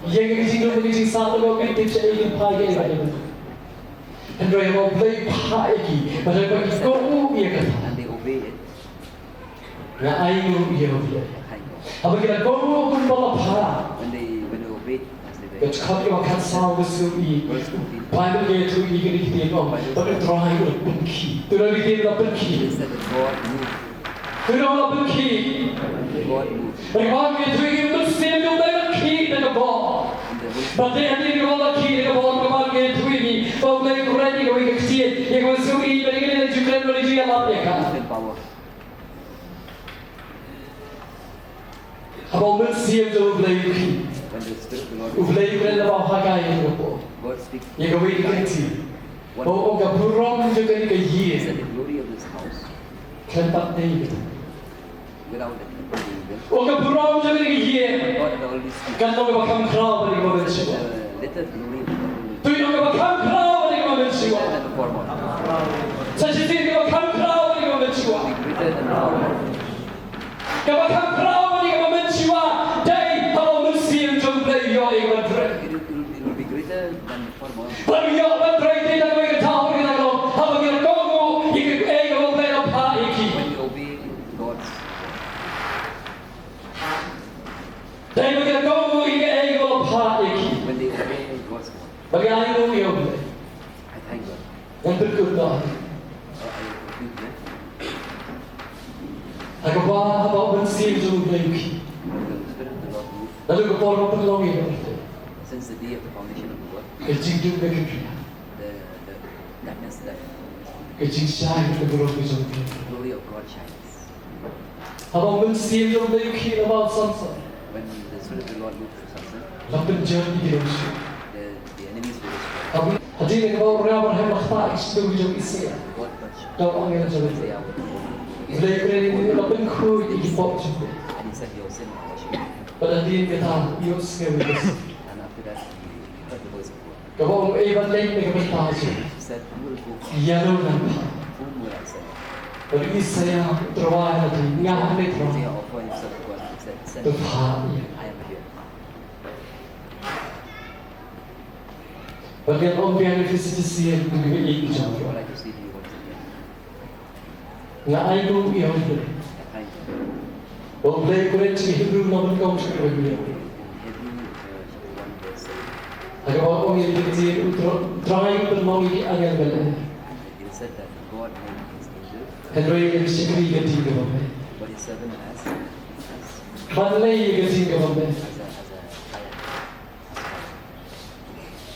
Ïa ka jingdum, ka jingsah, ka jingtip shaei, ka jingphai, ka jingphai. Hynrei haba U Blei u phah ïa ki, bad haba ki kohnguh ïa kata, nga ainguh ïa U Blei. Haba ki la kohnguh kumba la phah, Ka dkhot kaba khatsaw ka sngewieit. Bible ka ïathuh ïa kine ki ktien, ong ba U Trai u la pynkhih. Te u la pynkhih. It said that God moved. Te u la pynkhih. God moved. Ba ka Bible ka ïathuh ïa ngi, U Mynsiem jong U Blei u la khih na ka bor. And the Holy Spirit. Bad dei hadien kaba u la khih na ka bor, ka Bible ka ïathuh ïa ngi ba U Blei u kren ïa kawei ka ktien, ïa kaba u sngewieit, bad ïa kane la ju kren, la ju ïalap ïa ka. Moved in power. Haba U Mynsiem jong U Blei u khih, When the Spirit of the Lord, U Blei u kren lypa ha ka ïa ka por. God speaks. Ïa kawei ka ktien. One. Ba ong ka burom jong kane ka ïing. Said the glory of this house. Khlem pat dei. Without the people being there. Ong ka burom jong kane ka ïing. God had already spoken. Kan long kaba kham khraw bad kaba mynshuwa. The little glory of the people. To ïoh kaba kham khraw bad kaba mynshuwa. Greater than the former. Sa shisien kaba kham khraw bad kaba mynshuwa. Be greater than the former. Kaba kham khraw bad kaba mynshuwa, dei haba U Mynsiem jong U Blei u ïoh ïa ka ban trei. It will, it will, it will be greater than the former. Ban ïoh ban trei dei tang kawei ka daw, kawei ka daw. Haba ki la kohnguh ïa kaei kaba U Blei u la phah ïa ki. When you obey God's Dei ba ki la kohnguh ïa kaei kaba u la phah ïa ki. When they obey God's word. Ba ki ainguh ïa U Blei. I thank God. Ngan pynkut noh. I, I rebuke them. Ha kaba, haba U Mynsiem jong U Blei u khih. When the Spirit of the Lord moved. Naduh ka por ba pynlong ïa ka pyrthei. Since the day of the foundation of the world. Ka jingdum ka khia. The, the darkness left. Ka jingshai ka burom ka jong U Blei. The glory of God shines. Haba U Mynsiem jong U Blei u khih na u Samson. When the Spirit of the Lord moved through Samson, la pynjot ïa ki nongshun. The, the enemies were destroyed. Haba hadien kaba u Abraham u la ktah ïa ka shitom jong u Isaiah. God touched Isaiah with the word. Da u angel jong U Blei. U Blei u kren ïa u, la pynkhuid ïa ki pop jong u. And he said, "Your sin are washed away." Bad hadien kata u ïohsngew ïa ka sngi. And after that, he, he heard the voice of God. Kaba ong, ei ban leit na ka bynta jong nga. Said, "Who will go for me? Ïa uno ngan phah?" Whom will I send? Bad u Isaiah u tyrwa ïa lade, nga hangne Trai. Isaiah offer himself to God and said, "Send me. To phah ïa nga. I am here." Bad ngan ong biang ïa phi sa shisien kum kiba ïeit ki jong U Trai. All I can say to you once again. Nga ainguh ïa U Blei. Ba U Blei u kren sha ki Hebru lynnong ba nyngkong, dkhot kaba hynñiew. Ha kaba ong ïa ki ktien, U Trai u pynlong ïa ki angel ban leh. Hynrei ïa ka shakri ka ding kaba meh. Ban leh ïa ka ding kaba meh.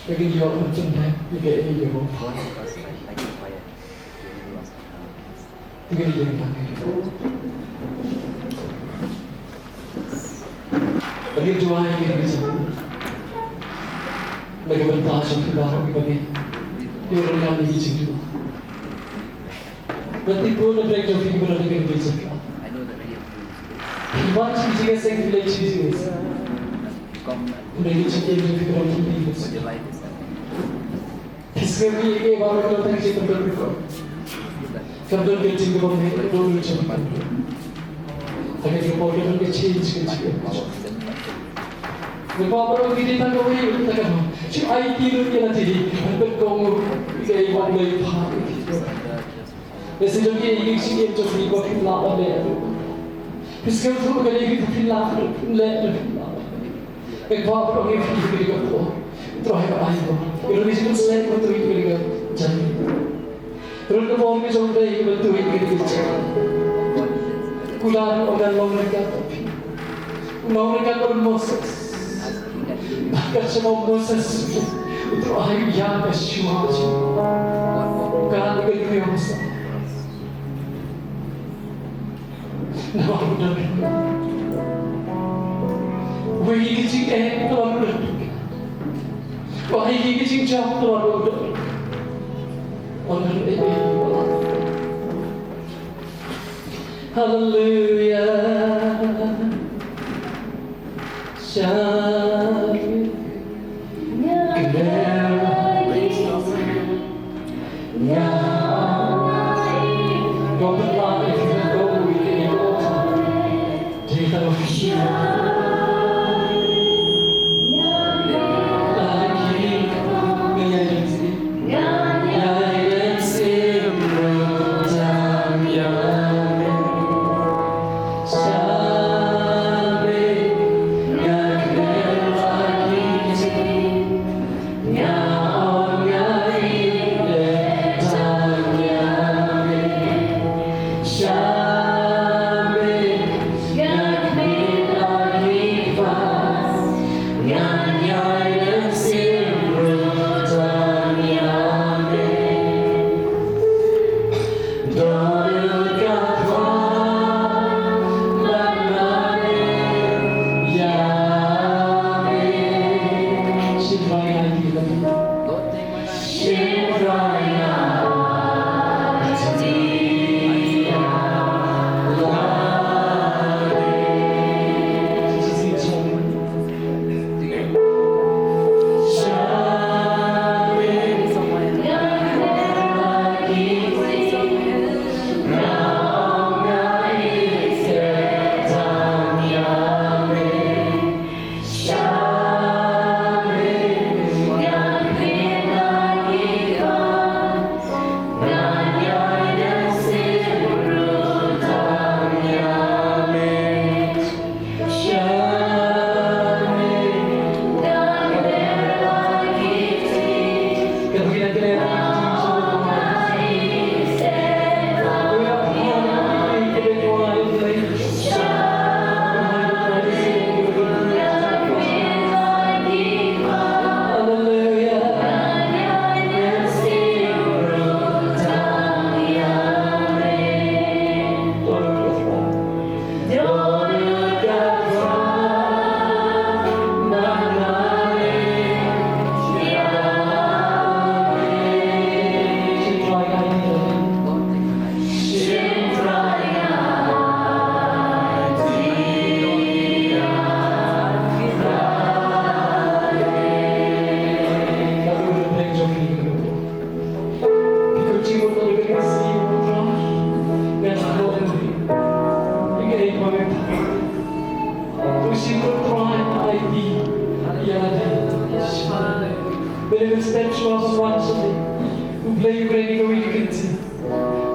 Te kin ïoh ban pyndep ïa kaei kaba u phah. Te kin ïoh ban pyndep. Te kin duwai ïa ka jingpynlong na ka bynta jong phi baroh kiba ngeit. Ïoh ban ïa ka jingpynlong. Lada phi pun na pdeng jong phi, phi pun na pdeng jong phi. Phi wan sha ka jingïaseng, phi leit sha ka jingïaseng. Phi leit sha ka jingïaseng, phi leit sha ka jingïaseng. Phi sngewbha ïa ka baroh ka jingïaseng, phi leit sha ka jingïaseng. Ka don ka jingkyrmen, ka don ka jingkyrmen. Ka don ka jingkyrmen. Ngi kwah ba ngi dei tang kawei, tang kawei. Shu aiti lut ïa lade, ban pynkong lut ïa kaei ba U Blei u phah. Lehse jong ki, ïa ki jingim jong ki ba phin lah ban leh. Phi sngewthuh ka dei phi, phin lah, phin leh, phin lah. Ngi kwah ba ngi phi, phi ka por. Trai ka ai ba. Ïa lade jingim sngewthuh ïa ka jingim. Ruh ka bor ka jong U Blei ka bynta ka dei ka jingkyrmen. Kular u ong ngan long ryngkat bad phi. U long ryngkat bad u Moses. Ka shym u Moses u Trai u ïa ka shuwa jong u. Ka dei ka dei u Moses. Namar u don. Wei ki jingeh namar u don. Wei ki jingjop namar u don. Hallelujah. Shalom.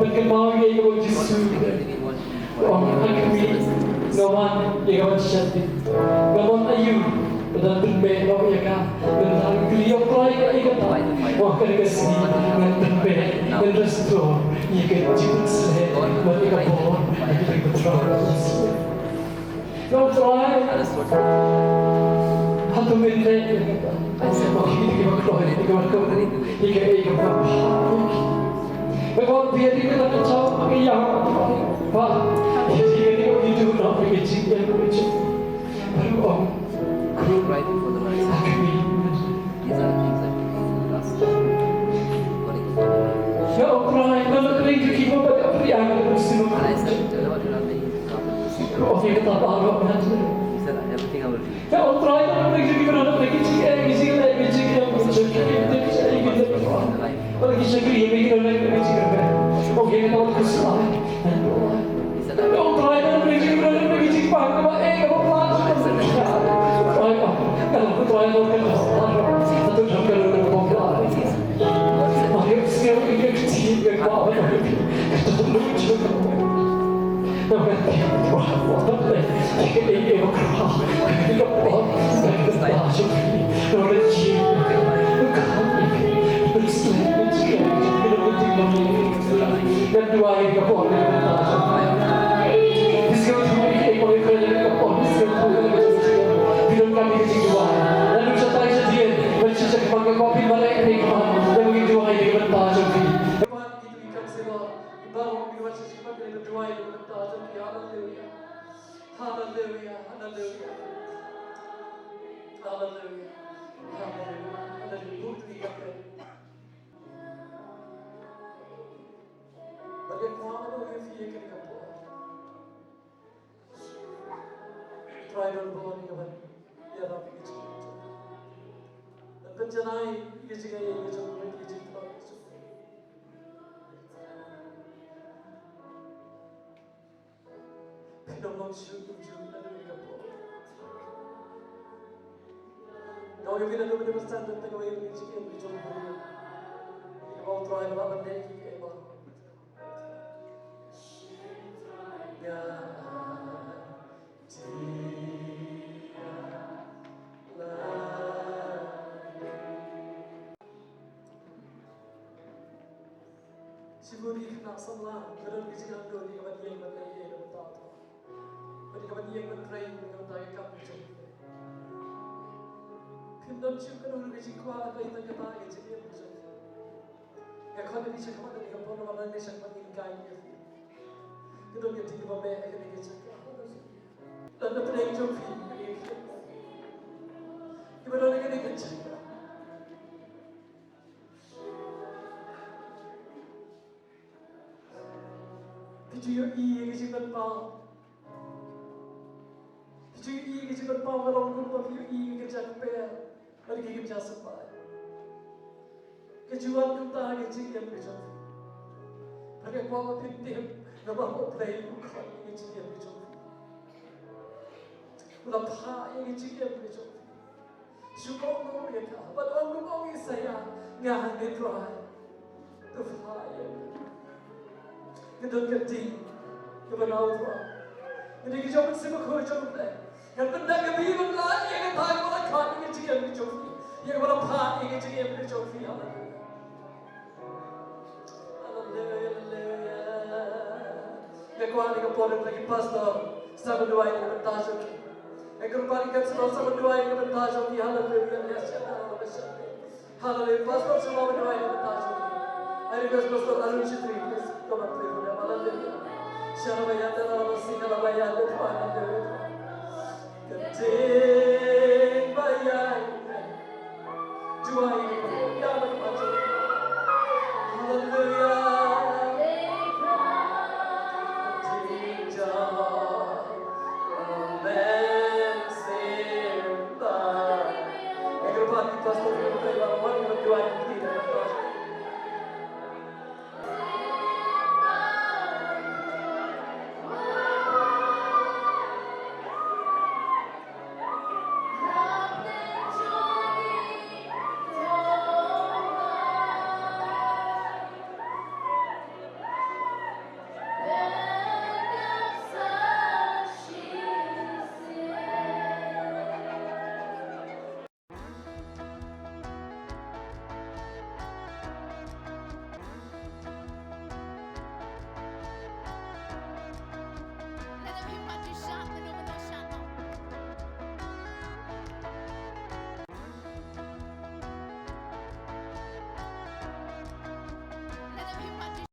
Kynmaw ïa ka ba u Jisu u ong, ha khmih, nga wan ïa ka ban shet. Nga wan aïu ba don pynbeit noh ïa ka. Ngan tang kylli ïa u Trai kaei kata. Wan kane ka sngi ngan pynbeit, ngan restore ïa ka jingpynshlur bad ïa ka bor ha ki pathrai. Nga ong, Trai, hato men leh ïa kata? Ïa ka, ïa ka, ïa ka, ïa ka, ïa ka, ïa ka. Nga ong, phi ïa ka, ïa ka, ïa ka, ïa ka, ïa ka, ïa ka, ïa ka, ïa ka, ïa ka. These are the things that we do last year. What is the point of that? Nga ong, Trai, nga la kren ïa ki ba, ba, ba, ïa, ïa, ïa, ïa. Nga ong, ïa kata baroh nga. He said, "Everything I will do." Nga ong, Trai, nga la kren ïa ki ba, ba, ïa, ïa, ïa, ïa, ïa. Ba la ki shakri ïa ki ba, ba, ba, ba, ba. Ong, ïa kata baroh nga. He said, Ngan duwai ïa ka por, ïa ka bynta jong phi. Phi sngewthuh ïa kaei ba nga kren ïa ka por, phi sngewthuh ïa ka por. Phi donkam ïa ka jingduwai. Lada phi shah tai shah dien, lada phi shah kynmaw ïa ka por, phi mareh ïa ka por. Lada phi duwai ïa ka bynta jong phi. Kito ki counsellor, ki baroh, ki wan sha khmat, ki duwai ïa ka bynta jong phi. Haleluya. Haleluya. Haleluya. Haleluya. Haleluya. Haleluya. Bud ïa ka por. Bad nga kwah ban ong ïa phi ïa kane ka por. Trai don bor ïa ka ban ïarap ïa ka jingim jong phi. Ban pynjanai ïa ka jingaiei ka jong u, ïa ka jingpynlong jong u. Phi dang long shuh kumjuh naduh ïa ka por. Nga ong ïa phi naduh mynta ban sdang ban tynrai ïa ka jingim ka jong phi. Ïa ka ba U Trai u la ban leh ïa kiei kiei baroh. Nga Shibun ki khynnah samla, ka don ka jingangnud ïa ka ban ïeng ban leh ïa ka bynta U Trai. Bad ïa ka ban ïeng ban trei ïa ka bynta ka kam ka jong U Blei. Phim don shuh kano kano ka jingkwah, hynrei tang kata ka jingim ka jong U Blei. Nga khot ïa phi shakhmat kane ka por, namar nga shakhmat ïa ka, ïa phi. Ka don ka ding kaba meh ha kane ka jaka. Don na pdeng jong phi kane ka jaka. Kiba don ha kane ka jaka. Phi ju ïohi ïa ka jingpynpaw. Phi ju ïohi ïa ka jingpynpaw, ka long kumba phi ïohi ïa ka jaka kper bad ka jaka symbai. Ka ju wan kumta ha ka jingim ka jong phi. Bad nga kwah ba phin tip, namar U Blei u khot ïa ka jingim ka jong phi. U la phah ïa ka jingim ka jong phi. Shu kohnguh ïa ka, bad ong kum u ong Isaïah, nga hangne Trai. To phah ïa ka. Ka don ka ding kaba na U Trai. Ka dei ka jingpynsngewkhuh jong U Blei. Ngan pyndep ka bynta ïa kata kaba la khot ïa ka jingim ka jong phi. Ïa kaba la phah ïa ka jingim ka jong phi. Haleluya. Haleluya, haleluya. Nga kwah ha kane ka por, ïa ki pastor, sa ban duwai ïa ka bynta jong ki. Ïa ki rupar, ïa ki counsellor, sa ban duwai ïa ka bynta jong ki. Haleluya. Haleluya. Pastor, sa ban duwai ïa ka bynta jong ki. I request Pastor Arun Chitri, please come and pray for them. Haleluya. Shalabaya, dalabasi, dalabaya, haleluya. Ka ding ba ïaid. Duwai ïa ka bynta jong ki.